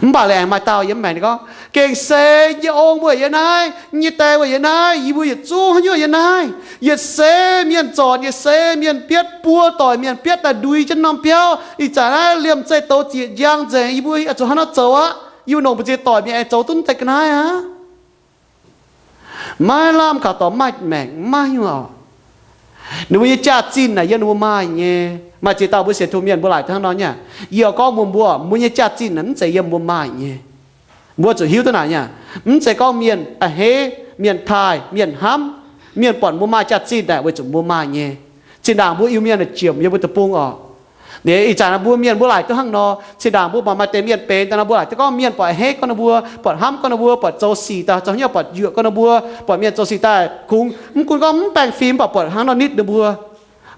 Mv baac laengz maaih dauh yiem maengc ninh gorngv, gengh se yie nyei ong mbuo yiem naaiv, yie nyei die mbuo yiem naaiv, yie mbuo yietc zungv haaix nyungc yiem naaiv, yietc seix mienh zornc, yietc seix mienh bietv, buo doic mienh bietv daaih ndui jienv norm biauv. Ih zanc naaiv liemh zeih douz zieqc njang nzengc, yie mbuo zuqc hnangv naaiv zoux aqv. Yie mbuo longc mbu'ziex doic mienh aengx zoux duqv deix ga'naaiv aqv. Maiv lamh kaux dorngx maaih maengc maiv hiuv oc. Ninh mbuo nyei jaax-zinh naaic yiem ninh mbuo maaih nyei. Maaih ziex dauh mbuo sienx Tin-Hungh mienh mbuo laaic duqv hnangv nor nyei. Yie oix gorngv mbuox mbuo, mbuo nyei jaax-zinh naaic mv zeiz yiem mbuo maaih nyei. Mbuo zuqc hiuv duqv naaic nyei. Mv zeiz gorngv mienh a'hneiv, mienh taaih, mienh hnamv, mienh buatc mbuo maaih jaax-zinh naaic weic zuqc mbuo maaih nyei. Zinh ndaangc mbuo Iu-Mienh naaic jiemc yiem mbuo deic-bung oc. Ninh ih zanc mbuo mienh mbuo laaic duqv hnangv nor. Zinh ndaangc mbuo buatc maaih deix mienh benx daaih nor, mbuo laaic duqv gorngv mienh buatc a'hneiv gorngv ninh mbuo, buatc hnamv gorngv ninh mbuo, buatc zoux sic daaih zoux hnyouv, buatc yuoqc gorngv ninh mbuo, buatc mienh zoux sic daaih kungx mv gunv gorngv mv baengh fim, mv baac buatc hnangv nor nitv ninh mbuo.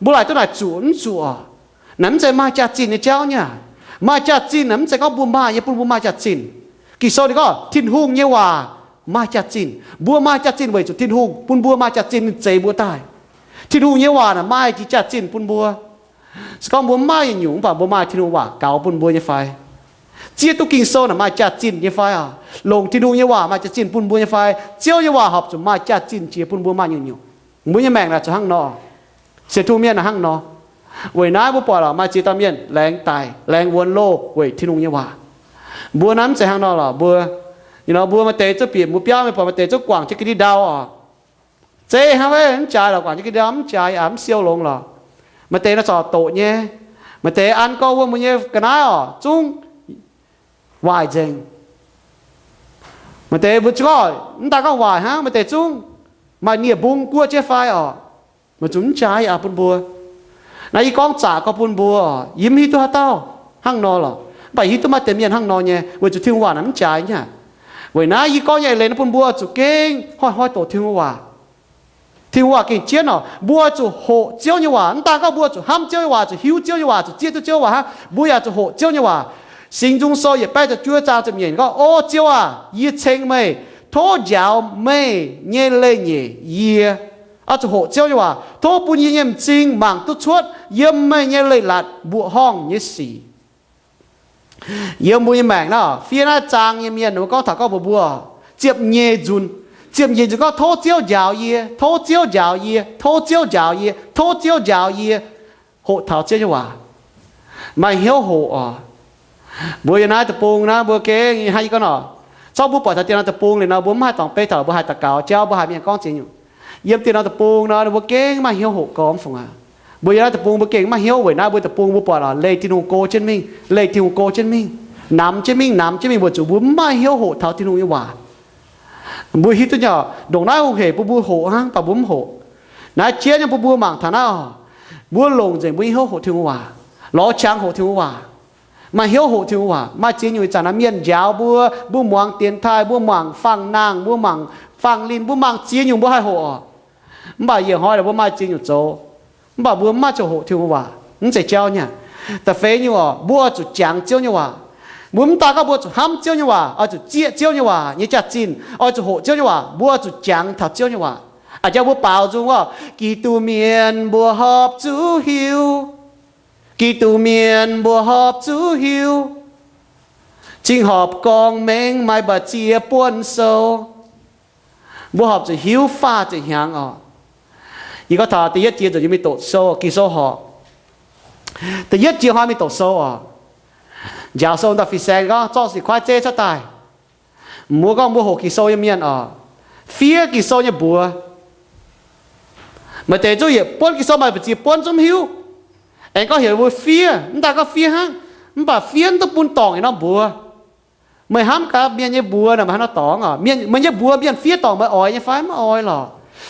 Mbuo laaic duqv naaic zuqc mv zuqc oc? Naaic mv zeiz maaih jaax-zinh nyei jauv nyei. Maaih jaax-zinh naaic mv zeiz gorngv mbuo maaih nyei bun mbuo maaih jaax-zinh. Ging-Sou ninh gorngv Tin-Hungh nyei waac maaih jaax-zinh. Mbuo maaih jaax-zinh weic zuqc Tin-Hungh bun mbuo maaih jaax-zinh ninh zeix mbuo daaih. Tin-Hungh nyei waac naaic maaih jiex jaax-zinh bun mbuo. Se gorngv mbuo mv maaih yietc nyungc, mv baac mbuo maaih Tin-Hungh waac gaux bun mbuo nyei fai? Zieqv duqv Ging-Sou naaic maaih jaax-zinh nyei fai oc? Longc Tin-Hungh nyei waac maaih jaax-zinh bun mbuo nyei fai? Ziouv nyei waac horpc zuqc maaih jaax-zinh jiex bun mbuo maaih nyungc-nyungc. Mbuo nyei maengc naaic zuqc hnangv nor. Sienx Tin-Hungh mienh naaic hnangv nor. Weic naaiv mbuo buatc lorqc, maaih ziex dauh mienh laengz daic, laengz wuonx loh weic Tin-Hungh nyei waac. Mbuo naaiv mv zeiz hnangv nor lorqc. Mbuo, you know, mbuo maaih deix zungv bieqc mbuo biauv mingh buatc maaih deix zungv guangc jienv ga'ndiev ndau oc. Zeiz hnangv, mv jaaix lorqc, guangc jienv ga'ndiev ndau mv jaaix aqv, mv siou longx lorqc. Maaih deix naaiv corc doqc nyei, maaih deix an gorngv wuov mbuo nyei ga'naaiv oc, zungv waaic nzengc. Maaih deix mbuo zungv mv daaih gorngv waaic hnangv, maaih deix zungv maaih nie-mbung guoqv jienv fai oc. Meih zuqc mv jaaix aqv bun mbuo. Naaiv yie gorngv zaqc gorngv bun mbuo oc, yie mv hiuv duqv haaix dauh hnangv nor lorqc. Mv baac hiuv duqv maaih deix mienh hnangv nor nyei, weic zuqc Tin-Hungh waac naaic mv jaaix nyei. Weic naaiv yie gorngv nyei eix leiz naaiv bun mbuo zuqc gengh hnoi-hnoi doqc Tin-Hungh waac. Tin-Hungh waac gengh jienv oc. Mbuo zuqc hoqc Ziouv nyei waac. Mv daaih gorngv mbuo zuqc hnamv Ziouv nyei waac, zuqc hiuv Ziouv nyei waac, zuqc zieqv duqv Ziouv waac hnangv, mbuo yaac zuqc hoqc Ziouv nyei waac. Singx Nzung Sou yietc baeqv ziepc juov zaang ziepc nyeic gorngv, O Ziouv aac, yie ceng meih, tov njaaux meih nyei leiz-nyeic yie. Oix zuqc hoqc Ziouv nyei waac. Tov bun yie nyei m'zing mangc duqv cuotv yiem meih nyei leiz-latc mbuoqc horngh nyei sic. Yiem mbuo nyei maengc naaiv, fiev naaiv zaang nyei mienh, ninh mbuo gorngv taux gorngv mbuox mbuo, ziepc nyeic nzunc, ziepc nyeic nzunc gorngv, Tov Ziouv njaaux yie, tov Ziouv njaaux yie, tov Ziouv njaaux yie, tov Ziouv njaaux yie. Hoqc taux Ziouv nyei waac, maaih hnyouv hoqc oc. Mbuo yiem naaiv deic-bung naaiv, mbuo gengh hnangv yie gorngv nor, zorqv mbuo buatc taux dieh norm deic-bung liuz nor, mbuo mv haih dorngc beiv taux mbuo haih daux gaux jauv, mbuo haih mienh gorngv ziex nyungc. Yiem dieh norm deic-bung nor, mbuo gengh maaih hnyouv hoqc gormx fungc aqv. Mbuo yiem naaiv deic-bung mbuo gengh maaih hnyouv weic naaiv mbuo deic-bung mbuo buatc lorqc, leih Tin-Hungh go jienv mingh, leih Tin-Hungh go jienv mingh, namx jienv mingh, namx jienv mingh, weic zuqc mbuo mv maaih hnyouv hoqc taux Tin-Hungh nyei waac. Mbuo hiuv duqv nyei, ndongc naaiv hungh hec bun mbuo hoqc hnangv, mv baac mbuo mv hoqc. Naaiv jieqv nyei bun mbuo mangc taux naaiv oc. Mbuo longc nzengc mbuo nyei hnyouv hoqc Tin-Hungh waac, lorz qangx hoqc Tin-Hungh waac, maaih hnyouv hoqc Tin-Hungh waac. Maaih ziex nyungc ih zanc naaiv mienh njaaux mbuo, mbuo muangx dienx taaih, mbuo mangc fangx-nangh, mbuo mangc fangx-linh, mbuo mangc ziex nyungc mbuo haih hoqc oc. Mv baac yietc hnoi naaic mbuo maaih ziex nyungc zoux, mv baac mbuo mv maaih ziouc hoqc Tin-Hungh waac, mv zeiz jauv nyei. Da'feix nyungc oc, mbuo oix zuqc jangx Ziouv nyei waac. Mbuo mv daaih gorngv mbuo zuqc hnamv Ziouv nyei waac, oix zuqc zieqv Ziouv nyei waac nyei jaax-zinh, oix zuqc hoqc Ziouv nyei waac, mbuo oix zuqc jangx taux Ziouv nyei waac. A'jang mbuo baaux nzung gorngv, Giduc mienh mbuo horpc zuqc hiuv, Giduc mienh mbuo horpc zuqc hiuv, cingx horpc gorngv mengh maaih mbu'ziex buonv sou. Mbuo horpc zuqc hiuv faah ziepc hnyangx oc. Yie gorngv taux da'yietv jiex nzunc yie mingh doqc sou, Ging-Sou horpc. Da'yietv jiex hnoi mingh doqc sou oc. Njaaux sou dauh fin-saeng gorngv zorqv sic kuaaiv zeiv cuotv daaih. Mbuo gorngv mbuo hoqc Ging-Sou nyei mienh oc, fiev Ging-Sou nyei mbuox. Maaih deix zungv yietc buonv Ging-Sou maaih mbu'ziex buonv zungv mv hiuv. Aengx gorngv heuc mbuo fiev, mv daaih gorngv fiev hnangv, mv baac fiev mv duqv bun dorngc yietc norm mbuox. Meih hnamv gaax mienh nyei mbuox naaic meih hnangv haaix nor dorngc oc? Mienh, meih nyei mbuox mienh fiev dorngc meih oix nyei fai? Mv oix lorqc.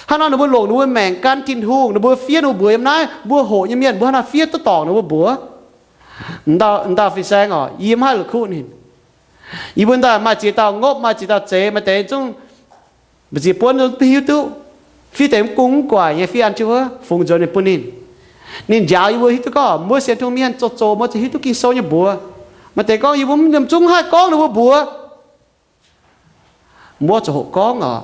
Hnangv nor ninh mbuo longc ninh mbuo maengc gan Tin-Hungh, ninh mbuo fiev ninh mbuo mbuox yiem naaiv, mbuo hoqc nyei mienh mbuo hnangv haaix nor fiev duqv dorngc ninh mbuo mbuox? M'dauh, m'dauh fin-saeng oc, yie mv haih la'kuqv ninh. Yie mbuo ndaaih maaih ziex dauh ngopv, maaih ziex dauh zeix, maaih deix zungv mbu'ziex buonv mv hiuv duqv, fiev deix mv gung mv guaic nyei, fiev an jienv wuov fungx nzuonx ninh bun ninh. Ninh njaaux yie mbuo hiuv duqv gorngv mbuo sienx Tin-Hungh mienh zoux zoqc mbuo zuqc hiuv duqv Ging-Sou nyei mbuox. Maaih deix gorngv yie mbuo mv, zungv mv haih gorngv ninh mbuo mbuox. Mbuo zuqc hoqc gorngv oc.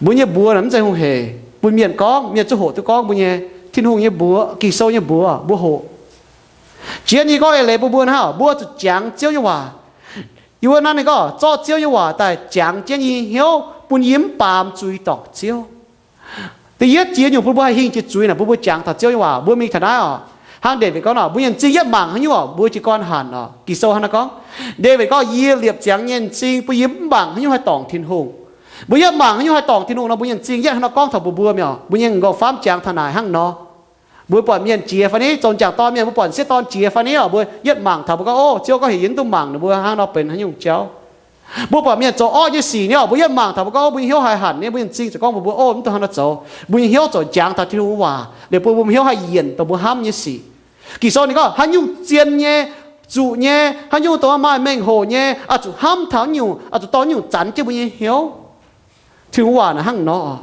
Mbuo nyei mbuox naaic mv zeiz hungh hec bun mienh gorngv, mienh zungv hoqc duqv gorngv mbuo nyei Tin-Hungh nyei mbuox, Ging-Sou nyei mbuox mbuo hoqc. Jienv yie gorngv eix leiz bun mbuo hnangv, mbuo zuqc jangx Ziouv nyei waac. Yie wuov naaiv ninh gorngv zorqv Ziouv nyei waac daaih jangx jienv yie nyei hnyouv, bun yie mv baamz zuiz dorngc Ziouv. Da'yietv jiex nyungc bun mbuo haih hingh jiex zuiz naaic, bun mbuo jangx taux Ziouv nyei waac. Mbuo mingh taux naaiv oc, hnangv Ndaawitv gorngv oc, mbuo nyei m'zing yietv mangc haaix nyungc oc, mbuo jiez gorn hanc oc. Ging-Sou hnangv naaiv gorngv, Ndaawitv gorngv, yie liepc ziangx nyei m'zing bun yie mv mangc haaix nyungc haih dorngc Tin-Hungh. Mbuo yietv mangc haaix nyungc haih dorngc Tin-Hungh nor, mbuo nyei m'zing yietv hnangv nor gorngv taux mbuox mbuo mi'aqv. Mbuo nyei m'nqorngv-famv jangx taux naaic hnangv nor. Mbuo buatc mienh jiex fai ni, zoux m'jangc dorn mienh, mbuo buatc m'sieqv dorn jiex fai ni oc, mbuo yietv mangc taux mbuo gorngv, Ov, Ziouv gorngv heuc yie mv dungx mangc ninh, mbuo hnangv nor benx haaix nyungc jauv. Mbuo buatc mienh zoux orqv nyei sic ni oc, mbuo yietv mangc taux mbuo gorngv, Ov, mbuo nyei hnyouv haih hanc ni, mbuo nyei m'zing ziouc gorngv mbuox mbuo, Ov, mv dungx hnangv nor zoux. Mbuo nyei hnyouv ziouc jangx taux Tin-Hungh waac liuz bun mbuo hnyouv haih yienc dongh mbuo hnamv nyei sic. Ging-Sou ninh gorngv haaix nyungc zien nyei, zuqc nyei, haaix nyungc dongh maaih mengh hoc nyei, oix zuqc hnamv taux nyungc, oix zuqc dorh nyungc zanc jienv mbuo nyei hnyouv. Tin-Hungh waac naaic hnangv nor.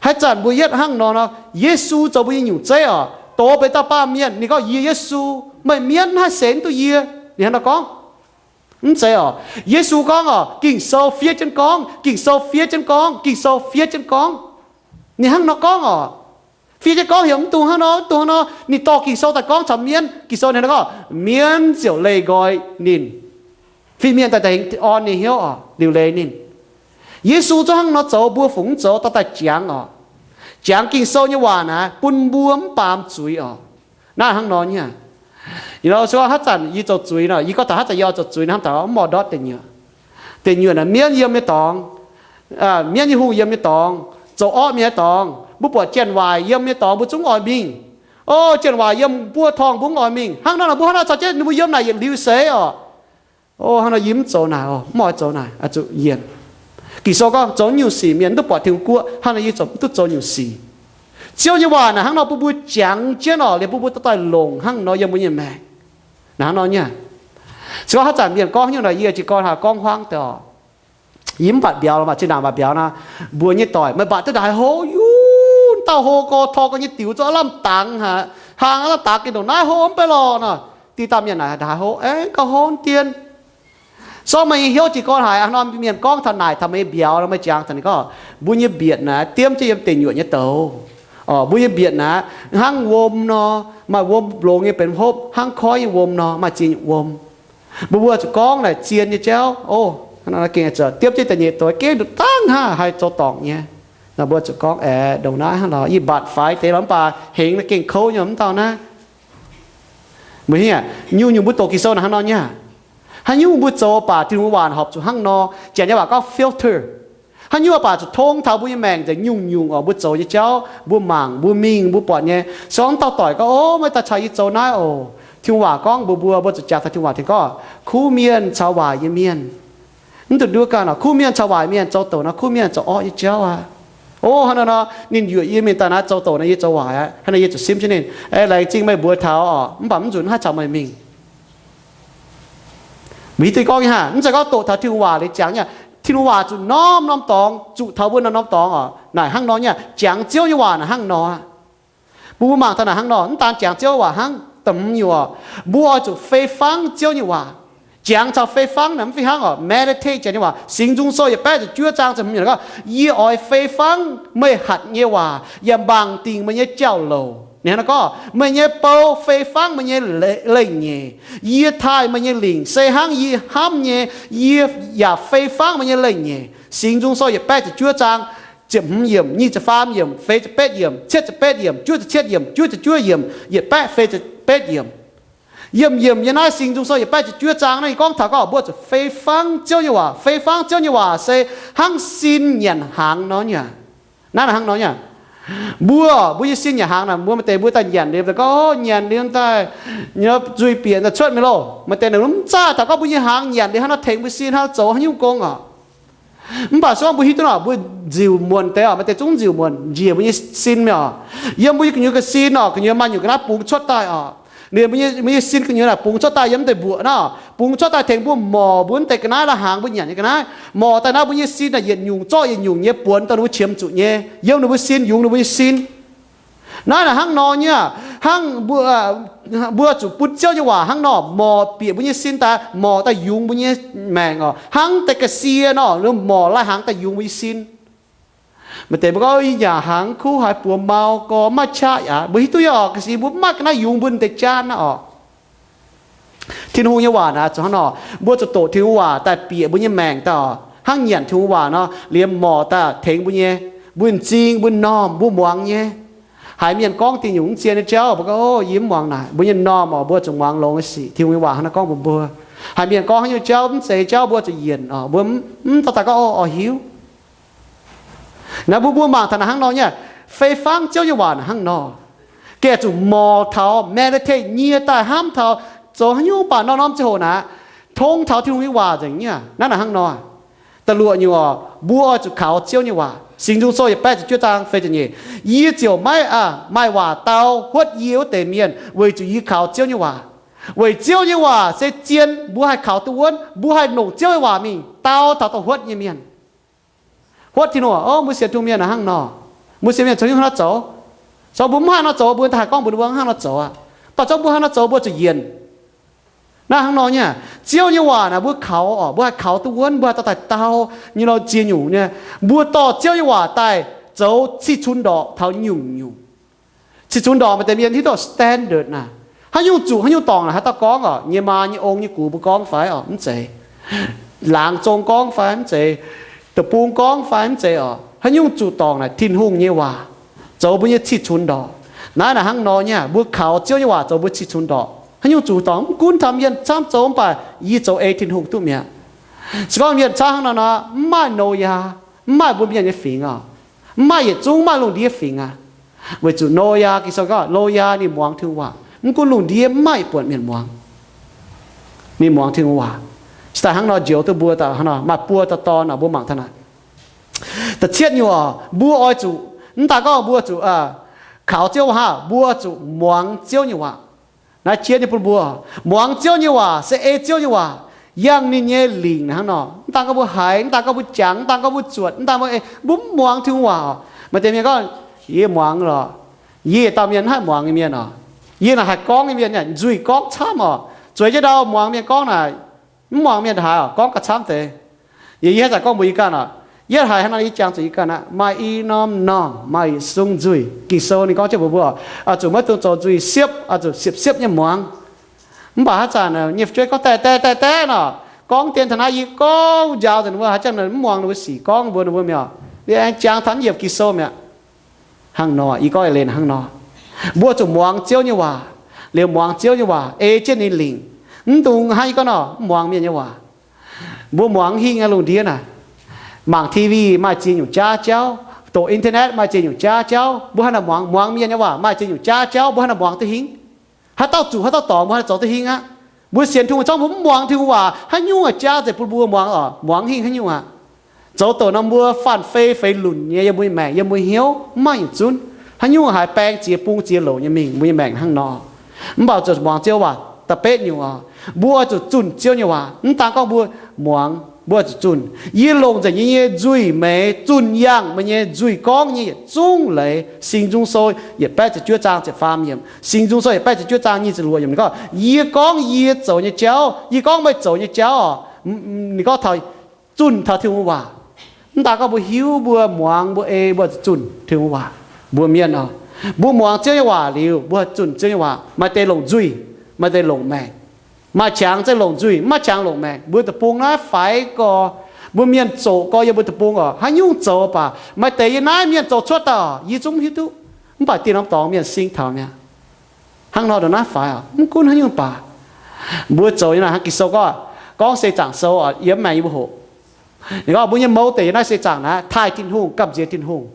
Haaix zanc mbuo yietv hnangv nor nor, Yesu zoux mbuo nyei nyungc zeiv oc. Doz benx dauh baamh mienh, ninh gorngv, Yie Yesu, meih mienv haih seix duqv yie. Ninh hnangv nor gorngv. Mv zeiz oc. Yesu gorngv oc, Ging-Sou fiev jienv gorngv, Ging-Sou fiev jienv gorngv, Ging-Sou fiev jienv gorngv. Ninh hnangv nor gorngv oc. Fiev jienv gorngv heuc mv dungx hnangv nor, mv dungx hnangv nor. Ninh dorh Ging-Sou daaih gorngv caux mienv. Ging-Sou ninh gorngv, mienv ziouc leih nqoi ninh. Fin-mienh daaih hingh orn ninh hnyouv oc, liuc leiz ninh. Yesu zungv hnangv nor zoux, mbuo fungc mv zoux, dorh daaih jangx oc. Jangx Ging-Sou nyei waac naaic bun mbuo mv baamz zuiz oc. Naaiv hnangv nor nyei. Yie se gorngv haaix zanc yie zoux zuiz nor, yie gorngv taux haaix zanc yie oix zoux zuiz nor, hnamv taux mv oix ndortv deic nyuoqc. Deic nyuoqc naaic mienv yiem nyei dorngx, mienv nyei hungh yiem nyei dorngx, zoux orqv mienh nyei dorngx. Mbuo buatc janx-waaic yiem nyei dorngx mbuo zungv oix mingh. O, janx-waaic yiem buov torngh mbuo mv oix mingh. Hnangv nor mbuo hnangv nor caux jienv ninh mbuo yiem naaic yietc liuz seix oc. O, hnangv nor yie mv zoux naaic oc, mv oix zoux naaic, oix zuqc yienc. Ging-Sou gorngv zoux nyungc sic mienh mv duqv buatc Tin-Guoqv. Hnangv nor yie zoux mv duqv zoux nyungc sic. Ziouv nyei waac naaic hnangv nor bun mbuo jangx jienv oc, liuz bun mbuo dorh daaih longc hnangv nor yiem mbuo nyei maengc. Naaic hnangv nor nyei. Se gorngv haaix zanc mienh gorngv nyungc naaic, yie jiez gorn haih gorngv hmuangv deix oc. Yie mv baac mbiauz lorqc, maaih zinh ndaangc maaih mbiauz nor, mbuo nyei doic meih mbatc duqv ndaaih hlo yunh, dauh hlo gorx tor gorx nyei diuc zungv aav lamh dangx haic, hlang aav lamh dangx gengh ndongc naaiv hlo mv bei lorqc nor. Diuh dauh mienh naaic ndaaih hlo, aengx gauh hlo dieh. Sorng meih nyei hnyouv jiez gorn haic, hnangv nor mienh gorngv taux naaic taux meih nyei mbiauz nor, meih jangx taux ninh gorngv, mbuo nyei mbietc naaic diemv jienv yiem deic nyuoqc nyei douz. Mbuo nyei mbietc naaic hnangv wuom nor, maaih wuom longx nyei benx hopv, hnangv koiv nyei wuom nor, maaih ziex nyungc wuom. Mbuo mbuo zuqc gorngv naaic zien nyei jauv, o, diemv jienv da'nyeic douz gengh nduqc dangv hnangv haih zoux dorngc nyei. Nor mbuo zuqc gorngv, aeqv, ndongc naaiv hnangv lorqc, ih mbatc faix deix lorqc, mv baac hengx naaiv gengh kouv nyei, mv dauh naaiv. Mbuo hiuv nyungc-nyungc mbuo doqc Ging-Sou naaic hnangv nor nyei. Haaix nyungc mbuo zoux baac Tin-Hungh waac horpc zuqc hnangv nor. Janx nyei waac gorngv filter. Haaix nyungc baac zuqc tong taux mbuo nyei maengc nzengc nyungc-nyungc oc, mbuo zoux nyei jauv, mbuo mangc, mbuo mingh, mbuo buatc nyei. Se gorngv dauh doic gorngv, o, meih daaih caux yie zoux naaiv oc. Tin-Hungh waac gorngv mbuox mbuo, mbuo zuqc jangx taux Tin-Hungh waac tengx gorngv, kuv mienh caux waaic nyei mienh. Mv dungx nduov ganh oc, kuv mienh caux waaic mienh zoux douc nor, kuv mienh zoux orqv nyei jauv aqv. O, hnangv nor nor, ninh yuoqc yie mingh daaih naaiv zoux douc nor, yie zoux waaic aqv. Hnangv nor yie zuqc simv jienv ninh, aeqv, laengz zingh meih mbuox taux oc, mv baac mv nzunc haaix caux meih mingh. Mbuo hiuv duqv gorngv nyei hnangv, mv zeiz gorngv doqc taux Tin-Hungh waac liuz jangx nyei. Tin-Hungh waac zuqc norm-norm dorngx, zuqc taux mbuo norm-norm dorngx oc. Naaic hnangv nor nyei, jangx Ziouv nyei waac naaic hnangv nor. Mbuo mangc taux naaic hnangv nor, mv daan jangx Ziouv waac hnangv, da'hmz nyungc oc, mbuo oix zuqc fei fangv Ziouv nyei waac. Jangx caux fei fangv naaic mv fih hnangv oc. Meditate Janx nyei waac, Singx Nzung Sou yietc baeqv ziepc juov zaang ziepc hmz yiemc gorngv, yie oix fei fangv meih hatc nyei waac yaac mangc dingc meih nyei jauv-louc. Ninh hnangv naaiv gorngv, meih nyei bou fei fangv meih nyei lengh nyeic. Yie taaih meih nyei lingc se hnangv yie hnamv nyei. Yie yaac fei fangv meih nyei lengh nyeic. Singx Nzung Sou yietc baeqv ziepc juov zaang ziepc hmz yiemc, nyic ziepc faam yiemc, feix ziepc betv yiemc, cietv ziepc betv yiemc, juov ziepc cietv yiemc, juov ziepc juov yiemc, yietc baeqv feix ziepc betv yiemc. Yiemh yiemc nyei naaiv Singx Nzung Sou yietc baeqv ziepc juov zaang naaiv gorngv taux gorngv mbuo zuqc fei fangv Ziouv nyei waac. Fei fangv Ziouv nyei waac se hnangv sin nyanc hnaangx nor nyei. Naaiv hnangv nor nyei. Mbuo, mbuo nyei sin nyanc hnaangx naaic, mbuo maaih deix mbuo daaih nyanc liuz gorngv, nyanc liuz daaih nzuih bieqc daaih cuotv mingh loh. Maaih deix naaic mv zaah taux gorngv mbuo nyei hnaangx nyanc liuz hnangv nor tengx mbuo sin hnangv nor zoux haaix nyungc gong oc. Mv baac se gorngv mbuo hiuv duqv nor, mbuo nziuc muonc deix oc, maaih deix zungv nziuc muonc njiec mbuo nyei sin mingh oc. Yiem mbuo nyei gu'nyuoz ga'sin oc, gu'nyuoz maaih nyungc ga'naaiv bungx cuotv daaih oc. Ninh mbuo nyei, mbuo nyei sin gu'nyuoz naaic bungx cuotv daaih yiem mv deix mbuoqc nor, bungx cuotv daaih tengx mbuo morc mbuo mv deix ga'naaiv, la'hnaangx mbuo nyanc nyei ga'naaiv. Morc daaih naaiv mbuo nyei sin naaic yietc nyungc zorqv yietc nyungc nyei buonx dongh ninh mbuo qiemx zuqc nyei, yiem ninh mbuo sin, yungz ninh mbuo nyei sin. Naaiv naaic hnangv nor nyei, hnangv mbuo, mbuo zuqc bun Ziouv nyei waac hnangv nor morc bieqc mbuo nyei sin daaih, morc daaih yungz mbuo nyei maengc oc. Hnangv deix ga'sie nor, morc lai-hnaangx daaih yungz mbuo nyei sin. Maaih deix mbuo gorngv, yie nyanc hnaangx kuv haiz buoz mau gorx maiv qaqv yaac. Mbuo hiuv duqv nyei oc, ga'sie mbuo mv maaih ga'naaiv yungz mbuo deix jaan aqv oc. Tin-Hungh nyei waac naaic zuqc hnangv nor, mbuo zuqc doqc Tin-Hungh waac daaih bieqc mbuo nyei maengc daaih, hnangv nyanc Tin-Hungh waac nor, liemh morc daaih tengx mbuo nyei, mbuo m'zing, mbuo m'normh, mbuo muangx nyei. Haiz mienh gorngv diuh nyungc mv zien nyei jauv, mbuo gorngv, O, yie mv muangx naaic. Mbuo nyei m'normh oc, mbuo zuqc muangx longx nyei sic, Tin-Hungh nyei waac hnangv naaiv gorngv mbuox mbuo. Haiz mienh gorngv haaix nyungc jauv mv zeiz jauv, mbuo zuqc yienc oc, mbuo mv, mv daaih daaih gorngv, O, oix hiuv. Naaiv mbuo, mbuo mangc taux naaic hnangv nor nyei, fei fangv Ziouv nyei waac naaic hnangv nor. Gengh zuqc morc taux, meditate nyie daaih hnamv taux, zoux haaix nyungc baac norm-norm ziangh hoc naaic, tong taux Tin-Hungh nyei waac nzengc nyei. Naaiv naaic hnangv nor. Da'luoqc nyungc oc, mbuo oix zuqc kaux Ziouv nyei waac. Singx Nzung Sou yietc baeqv ziepc juov zaang feix ziepc nyeic, Yie ziouc maiv, aa, maaih waac dau huotv yie wuov deix mienh, weic zuqc yie kaux Ziouv nyei waac. Weic Ziouv nyei waac se zien, mbuo haih kaux duqv wuonv, mbuo haih longc Ziouv nyei waac mingh dau taux dongh huotv nyei mienh. Huotv Tin-Hungh, o, mbuo sienx Tin-Hungh mienh hnangv nor. Mbuo sienx mienh zoux haaix nyungc hnangv nor zoux? Zorqv mbuo mv haih nor zoux, mbuo haih gorngv mbuox ninh mbuo hnangv nor zoux aqv. Mv baac zorqv mbuo hnangv nor zoux, mbuo zuqc yienc. Naaiv hnangv nor nyei, Ziouv nyei waac naaic mbuo kaux oc, mbuo haih kaux duqv wuonv, mbuo haih daaih dau nyei nor ziex nyungc nyei. Mbuo dorh Ziouv nyei waac daaih zoux cih cunx ndorqc taux nyungc-nyungc. Cih cunx ndorqc maaih deix mienh hiuv duqv standard naaic. Haaix nyungc zuqc haaix nyungc dorngc naaic, haaix dauh gorngv oc, nyei maa nyei ong nyei gux mbuo gorngv fai oc, mv zeiz. Laangz zong gorngv fai mv zeiz. Deic-bung gorngv fai mv zeiz oc. Haaix nyungc zuqc dorngc naaic Tin-Hungh nyei waac zoux mbuo nyei cih cunx ndorqc. Naaiv naaic hnangv nor nyei, mbuo kaux Ziouv nyei waac zoux mbuo cih cunx ndorqc. Haaix nyungc zuqc dorngc, mv gunv taux mienh camv zoux mv baac yie zoux ei Tin-Hungh duqv mi'aqv. Se gorngv mienh camv hnangv nor nor, mv maaih Noyaa, mv maaih mbuo mienh nyei fingx oc. Mv maaih yietc zungv maaih lungh ndiev fingx aqv. Weic zuqc Noyaa, Ging-Sou gorngv Noyaa ninh muangx Tin-Hungh waac. Mv gunv lungh ndiev mv maaih buonc mienh muangx. Ninh muangx Tin-Hungh waac. Se daaih hnangv nor njoux duqv mbuo daaih hnangv nor, maaih buo dauh dorn oc, mbuo mangc taux naaic. Da'cietv nyungc oc, mbuo oix zuqc, mv daan gorngv mbuo zuqc, aa, kaux Ziouv waac hnangv, mbuo zuqc muangx Ziouv nyei waac. Naaiv jienv nyei bun mbuo, muangx Ziouv nyei waac se ei Ziouv nyei waac, yangh ninh nyei lingc hnangv nor. Mv daan gorngv mbuo haiz, mv daan gorngv mbuo jangx, mv daan gorngv mbuo zuotc, mv daan mbuo ei, mbuo mv muangx Tin-Hungh waac oc. Maaih deix mienh gorngv, Yie muangx lorqc. Yie yietc dauh mienh mv haih muangx nyei mienh oc. Yie naaic haih gorngv nyei mienh, nzuih gorngv camv oc. Zueiz jienv ndau muangx mienh gorngv naaic, mv muangx mienh haaix oc, gorngv gauh camv deix. Yie, yie haaix zanc gorngv mbuox yie ganh oc, yie haiz hnangv nor yie jangx zuqc yie ganh aqv. Maaih i norm normh, maaih yietc sung nzuih. Ging-Sou ninh gorngv jienv mbuox mbuo, oix zuqc maiv dungx zoux nzuih siepv, oix zuqc siepv-siepv nyei muangx. Mv baac haaix zanc nyei fu'jueiv gorngv daeh daeh daeh daeh nor, gorngv dien taux naaiv yie gorngv njaaux nzengc ninh mbuo, haaix zanc mv muangx ninh mbuo sic gorngv mbuox ninh mbuo mi'aqv. Yie aengx jangx taux yiem Ging-Sou mi'aqv. Hnangv nor, yie gorngv eix-leiz hnangv nor. Mbuo zuqc muangx Ziouv nyei waac, liuz muangx Ziouv nyei waac ei jienv ninh lingc. Mv dungx hnangv yie gorngv nor, mv muangx mienh nyei waac. Mbuo muangx hingh nyei lungh ndiev naaic, mangc T V maaih ziex nyungc jaav jauv, doqc internet maaih ziex nyungc jaav jauv, mbuo hnangv naaic muangx, muangx mienh nyei waac maaih ziex nyungc jaav jauv, mbuo hnangv naaic muangx duqv hingh. Haaix dauh zuqc haaix dauh dorngc, mbuo hnangv naaic zoux duqv hingh aqv. Mbuo sienx Tin-Hungh, zorqv mbuo mv muangx Tin-Hungh waac, haaix nyungc jaav nzengc bun mbuo muangx oc, muangx hingh haaix nyungc aqv. Zoux douc nor mbuo faanh fei feix lunc nyei yiem mbuo nyei maengc, yiem mbuo hnyouv, mv maaih yietc zunv. Haaix nyungc haiz baeng ziex bung ziex louc nyei mingh, mbuo nyei maengc hnangv nor. Mv baac zuqc muangx Ziouv waac. Da'betv nyungc oc, mbuo oix zuqc zunh Ziouv nyei waac. Mv daan gorngv mbuo muangx, mbuo oix zuqc zunh. Yie longc nzengc yie nyei nzuih meix zunh yangh meih nyei nzuih gorngv nyei yietc zungv leiz. Singx Nzung Sou yietc baeqv ziepc juov zaang ziepc faam yiemc, Singx Nzung Sou yietc baeqv ziepc juov zaang nyic ziepc luoqc yiemc, ninh gorngv, Yie gorngv yie zoux nyei jauv, yie gorngv meih zoux nyei jauv oc. Ninh gorngv taux zunh taux Tin-Hungh waac. Mv daan gorngv mbuo hiuv, mbuo muangx, mbuo ei, mbuo zuqc zunh Tin-Hungh waac. Mbuo mienh oc, mbuo muangx Ziouv nyei waac liuz, mbuo zunh Ziouv nyei waac. Maaih deix longc nzuih, maaih deix longc maengc. Maaih qangx zengv longc nzuih, mv maaih qangx longc maengc. Mbuo deic-bung naaiv faix gorx, mbuo mienh zoqc gorx yiem mbuo deic-bung oc, haaix nyungc zoux baac maaih deix yiem naaiv mienh zoux cuotv daaih oc, yie zungv mv hiuv duqv. Mv baac dieh norm dorngx mienh sing taux mi'aqv. Hnangv nor ndongc naaiv faix oc, mv gunv haaix nyungc baac mbuo zoux nyei naaic hnangv Ging-Sou gorngv, gorngv seix zaangc sou oc, yiem maengc yie mbuo hoqc. Ninh gorngv mbuo nyei mouz deix yiem naaiv seix zaangc naaiv taaih Tin-Hungh, gamh nziex Tin-Hungh,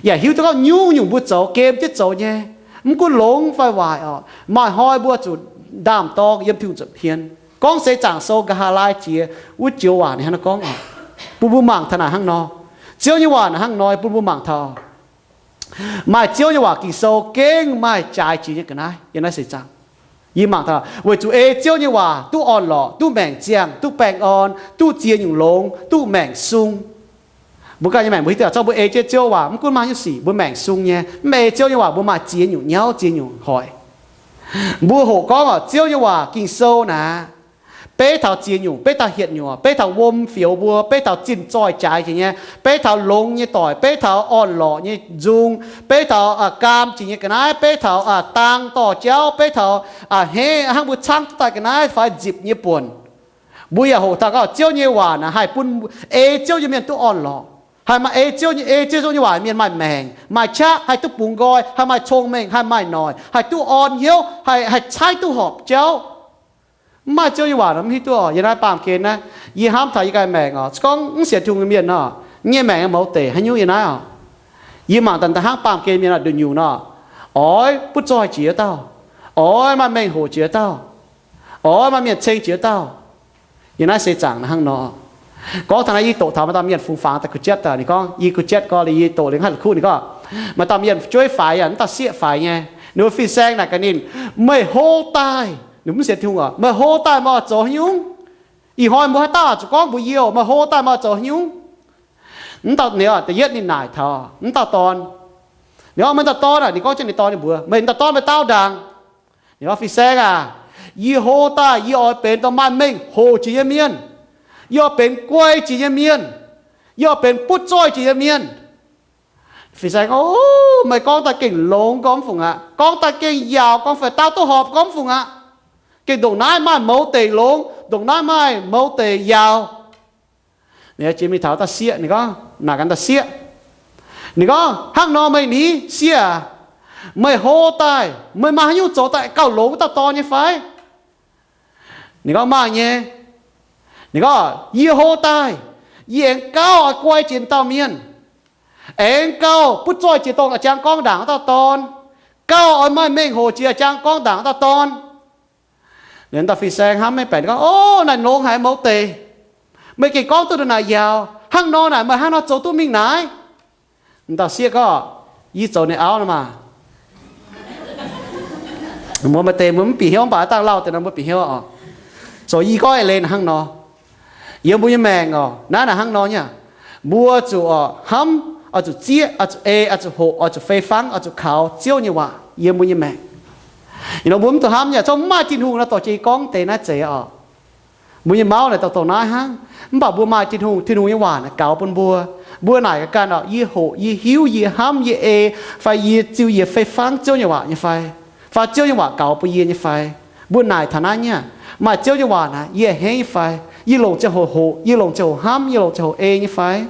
yaac hiuv duqv gorngv nyungc-nyungc mbuo zoux, gemh jienv zoux nyei, mv gunv longx fai waaic oc, maaih hnoi mbuo zuqc ndaam-dorng yiem Tin-Hungh nza'hmien. Gorngv seix zaangc sou Nqa'haav Laai Jiex wuov joux waac ninh hnangv naaiv gorngv oc, bun mbuo mangc taux naaic hnangv nor. Ziouv nyei waac naaic hnangv nor bun mbuo mangc taux. Maaih Ziouv nyei waac Ging-Sou gengh maaih jaaix jiex nyei ga'naaiv yiem naaiv seix zaangc. Yie mangc taux weic zuqc ei Ziouv nyei waac duqv orn-lorqc, duqv maengc ziangh, duqv baengh orn, duqv ziex nyungc longx, duqv maengc sung. Mbuo ganh nyei maengc mbuo hiuv duqv, zorqv mbuo ei jienv Ziouv waac, mv gunv maaih haaix nyungc sic, mbuo maengc sung nyei. Mv ei Ziouv nyei waac, mbuo maaih ziex nyungc nyauv, ziex nyungc hoic. Mbuo hoqc gorngv oc, Ziouv nyei waac Ging-Sou naaic, beiv taux ziex nyungc, beiv taux hietc nyungc, beiv taux wuom fioux mbuo, beiv taux zinh zoih jaaix jiex nyei, beiv taux longx nyei doic, beiv taux orn-lorqc nyei nzung, beiv taux gaam jiex nyei ga'naaiv, beiv taux dang dorh jauv, beiv taux hnangv mbuo caangv duqv daaih ga'naaiv fai nzipc nyei buonc. Mbuo yaac hoqc taux gorngv Ziouv nyei waac naaic haih bun ei Ziouv nyei mienh duqv orn-lorqc, haih maaih ei Ziouv, ei Ziouv Ziouv nyei waac mienh maaih maengc, maaih qaqv, haih duqv bungx nqoi, haih maaih cong-mengh, haih maaih noic, haih duqv orn hnyouv, haih, haih caaiv duqv horpc jauv. Mv maaih Ziouv nyei waac nor mv hiuv duqv oc. Yie naaiv baamh gen naaiv, yie hnamv taux yie ganh maengc oc. Se gorngv mv sienx Tin-Hungh nyei mienh nor, nyei maengc mouz deic haaix nyungc yie naaiv oc. Yie mangc daaih hnangv baamh gen mienh nduqc nyungc nor, oix butv zoih jiex wuov dauh, oix maaih mengh hoc jiex wuov dauh, oix maaih mienh ceng jiex wuov dauh. Yie naaiv seix zaangc hnangv nor. Gorngv taux naaiv yie doqc taux maaih dauh mienh fungx fangx daaih kuh-jatv daaih. Ninh gorngv, yie kuh-jatv gorngv liuz yie doqc liuz haaix la'kuqv ninh gorngv, maaih dauh mienh jueiv faix yaac mv dauh sieqv faix nyei. Ninh mbuo fin-saeng naaic gaax ninh, meih hlo daaih, ninh mv sienx Tin-Hungh oc, meih hlo daaih meih oix zoux haaix nyungc? Ih hnoi mbuo haaix dauh zuqc gorngv mbuox yie oc, meih hlo daaih meih oix zoux haaix nyungc? Mv dauh ninh, da'yietv ninh naaic taux mv dauh dorn. Ninh gorngv, meih dauh dorn aah? Ninh gorngv jienv ninh dorn ninh mbuox, meih dauh dorn meih dau ndaangc. Ninh gorngv, fin-saeng aac, yie hlo daaih yie oix benx dauh maaih mengh hoc jiex nyei mienh. Yie oix benx guai jiex nyei mienh. Yie oix benx butv zoih jiex nyei mienh. Fin-saeng, o, meih gorngv daaih gengh longx gormx fungc aqv. Gorngv daaih gengh yaauc gormx fai dau duqv horpc gormx fungc aqv. Gengh ndongc naaiv maaih mouz deic longx, ndongc naaiv maaih mouz deic yaauc. Ninh jiex mingh taux dauh sieqv, ninh gorngv, naaic gaax dauh sieqv. Ninh gorngv, hnangv nor meih ni, sieqv aac, meih hlo daaih meih maaih haaix nyungc zoux daaih gauh longx wuov dauh dorn nyei fai? Ninh gorngv, maaih nyei. Ninh gorngv, yie hlo daaih, yie aengx gauh oix guai jiex dauh mienh, aengx gauh butv zoih jiex dongh a'jang gorngv ndaangc wuov dauh dorn, gauh oix maaih mengh hoc jiex a'jang gorngv ndaangc wuov dauh dorn. Liuz dauh fin-saeng hnamv maiv baeqc gorngv, o, naaic longx haic mouz deic. Meih gengh gorngv duqv ndongc naaic yaauc. Hnangv nor naaic meih hnangv nor zoux duqv mingh naaic? Dauh sieqv gorngv, yie zoux ninh auv nor maah. Mbuo maaih deix mbuo mv bieqc hnyouv, mv baac dangh lauh deix nor mbuo bieqc hnyouv oc. Zoux yie gorngv eix leiz naaic hnangv nor. Yiem mbuo nyei maengc oc, naaiv naaic hnangv nor nyei. Mbuo zuqc oc hnamv, oix zuqc zieqv, oix zuqc ei, oix zuqc hoqc, oix zuqc fei fangv, oix zuqc kaux Ziouv nyei waac yiem mbuo nyei maengc. Ih nor mbuo mv dungx hnamv nyei, zorqv mv maaih Tin-Hungh nor dorh jiex gorngv deix naaiv zeiz oc. Mbuo nyei mauv naaic dongh dongh naaiv hnangv. Mv baac mbuo maaih Tin-Hungh, Tin-Hungh nyei waac naaic gaux bun mbuo. Mbuo naaic ganh oc, yie hoqc, yie hiuv, yie hnamv, yie ei, fai yie ziux, yie fei fangv Ziouv nyei waac nyei fai? Fai Ziouv nyei waac gaux bun yie nyei fai? Mbuo naaic taux naaiv nyei aqv. Maaih Ziouv nyei waac naaic, yie a'hneiv nyei fai? Yie longc ziangh hoc hoqc, yie longc ziangh hoc hnamv, yie longc ziangh hoc ei nyei fai?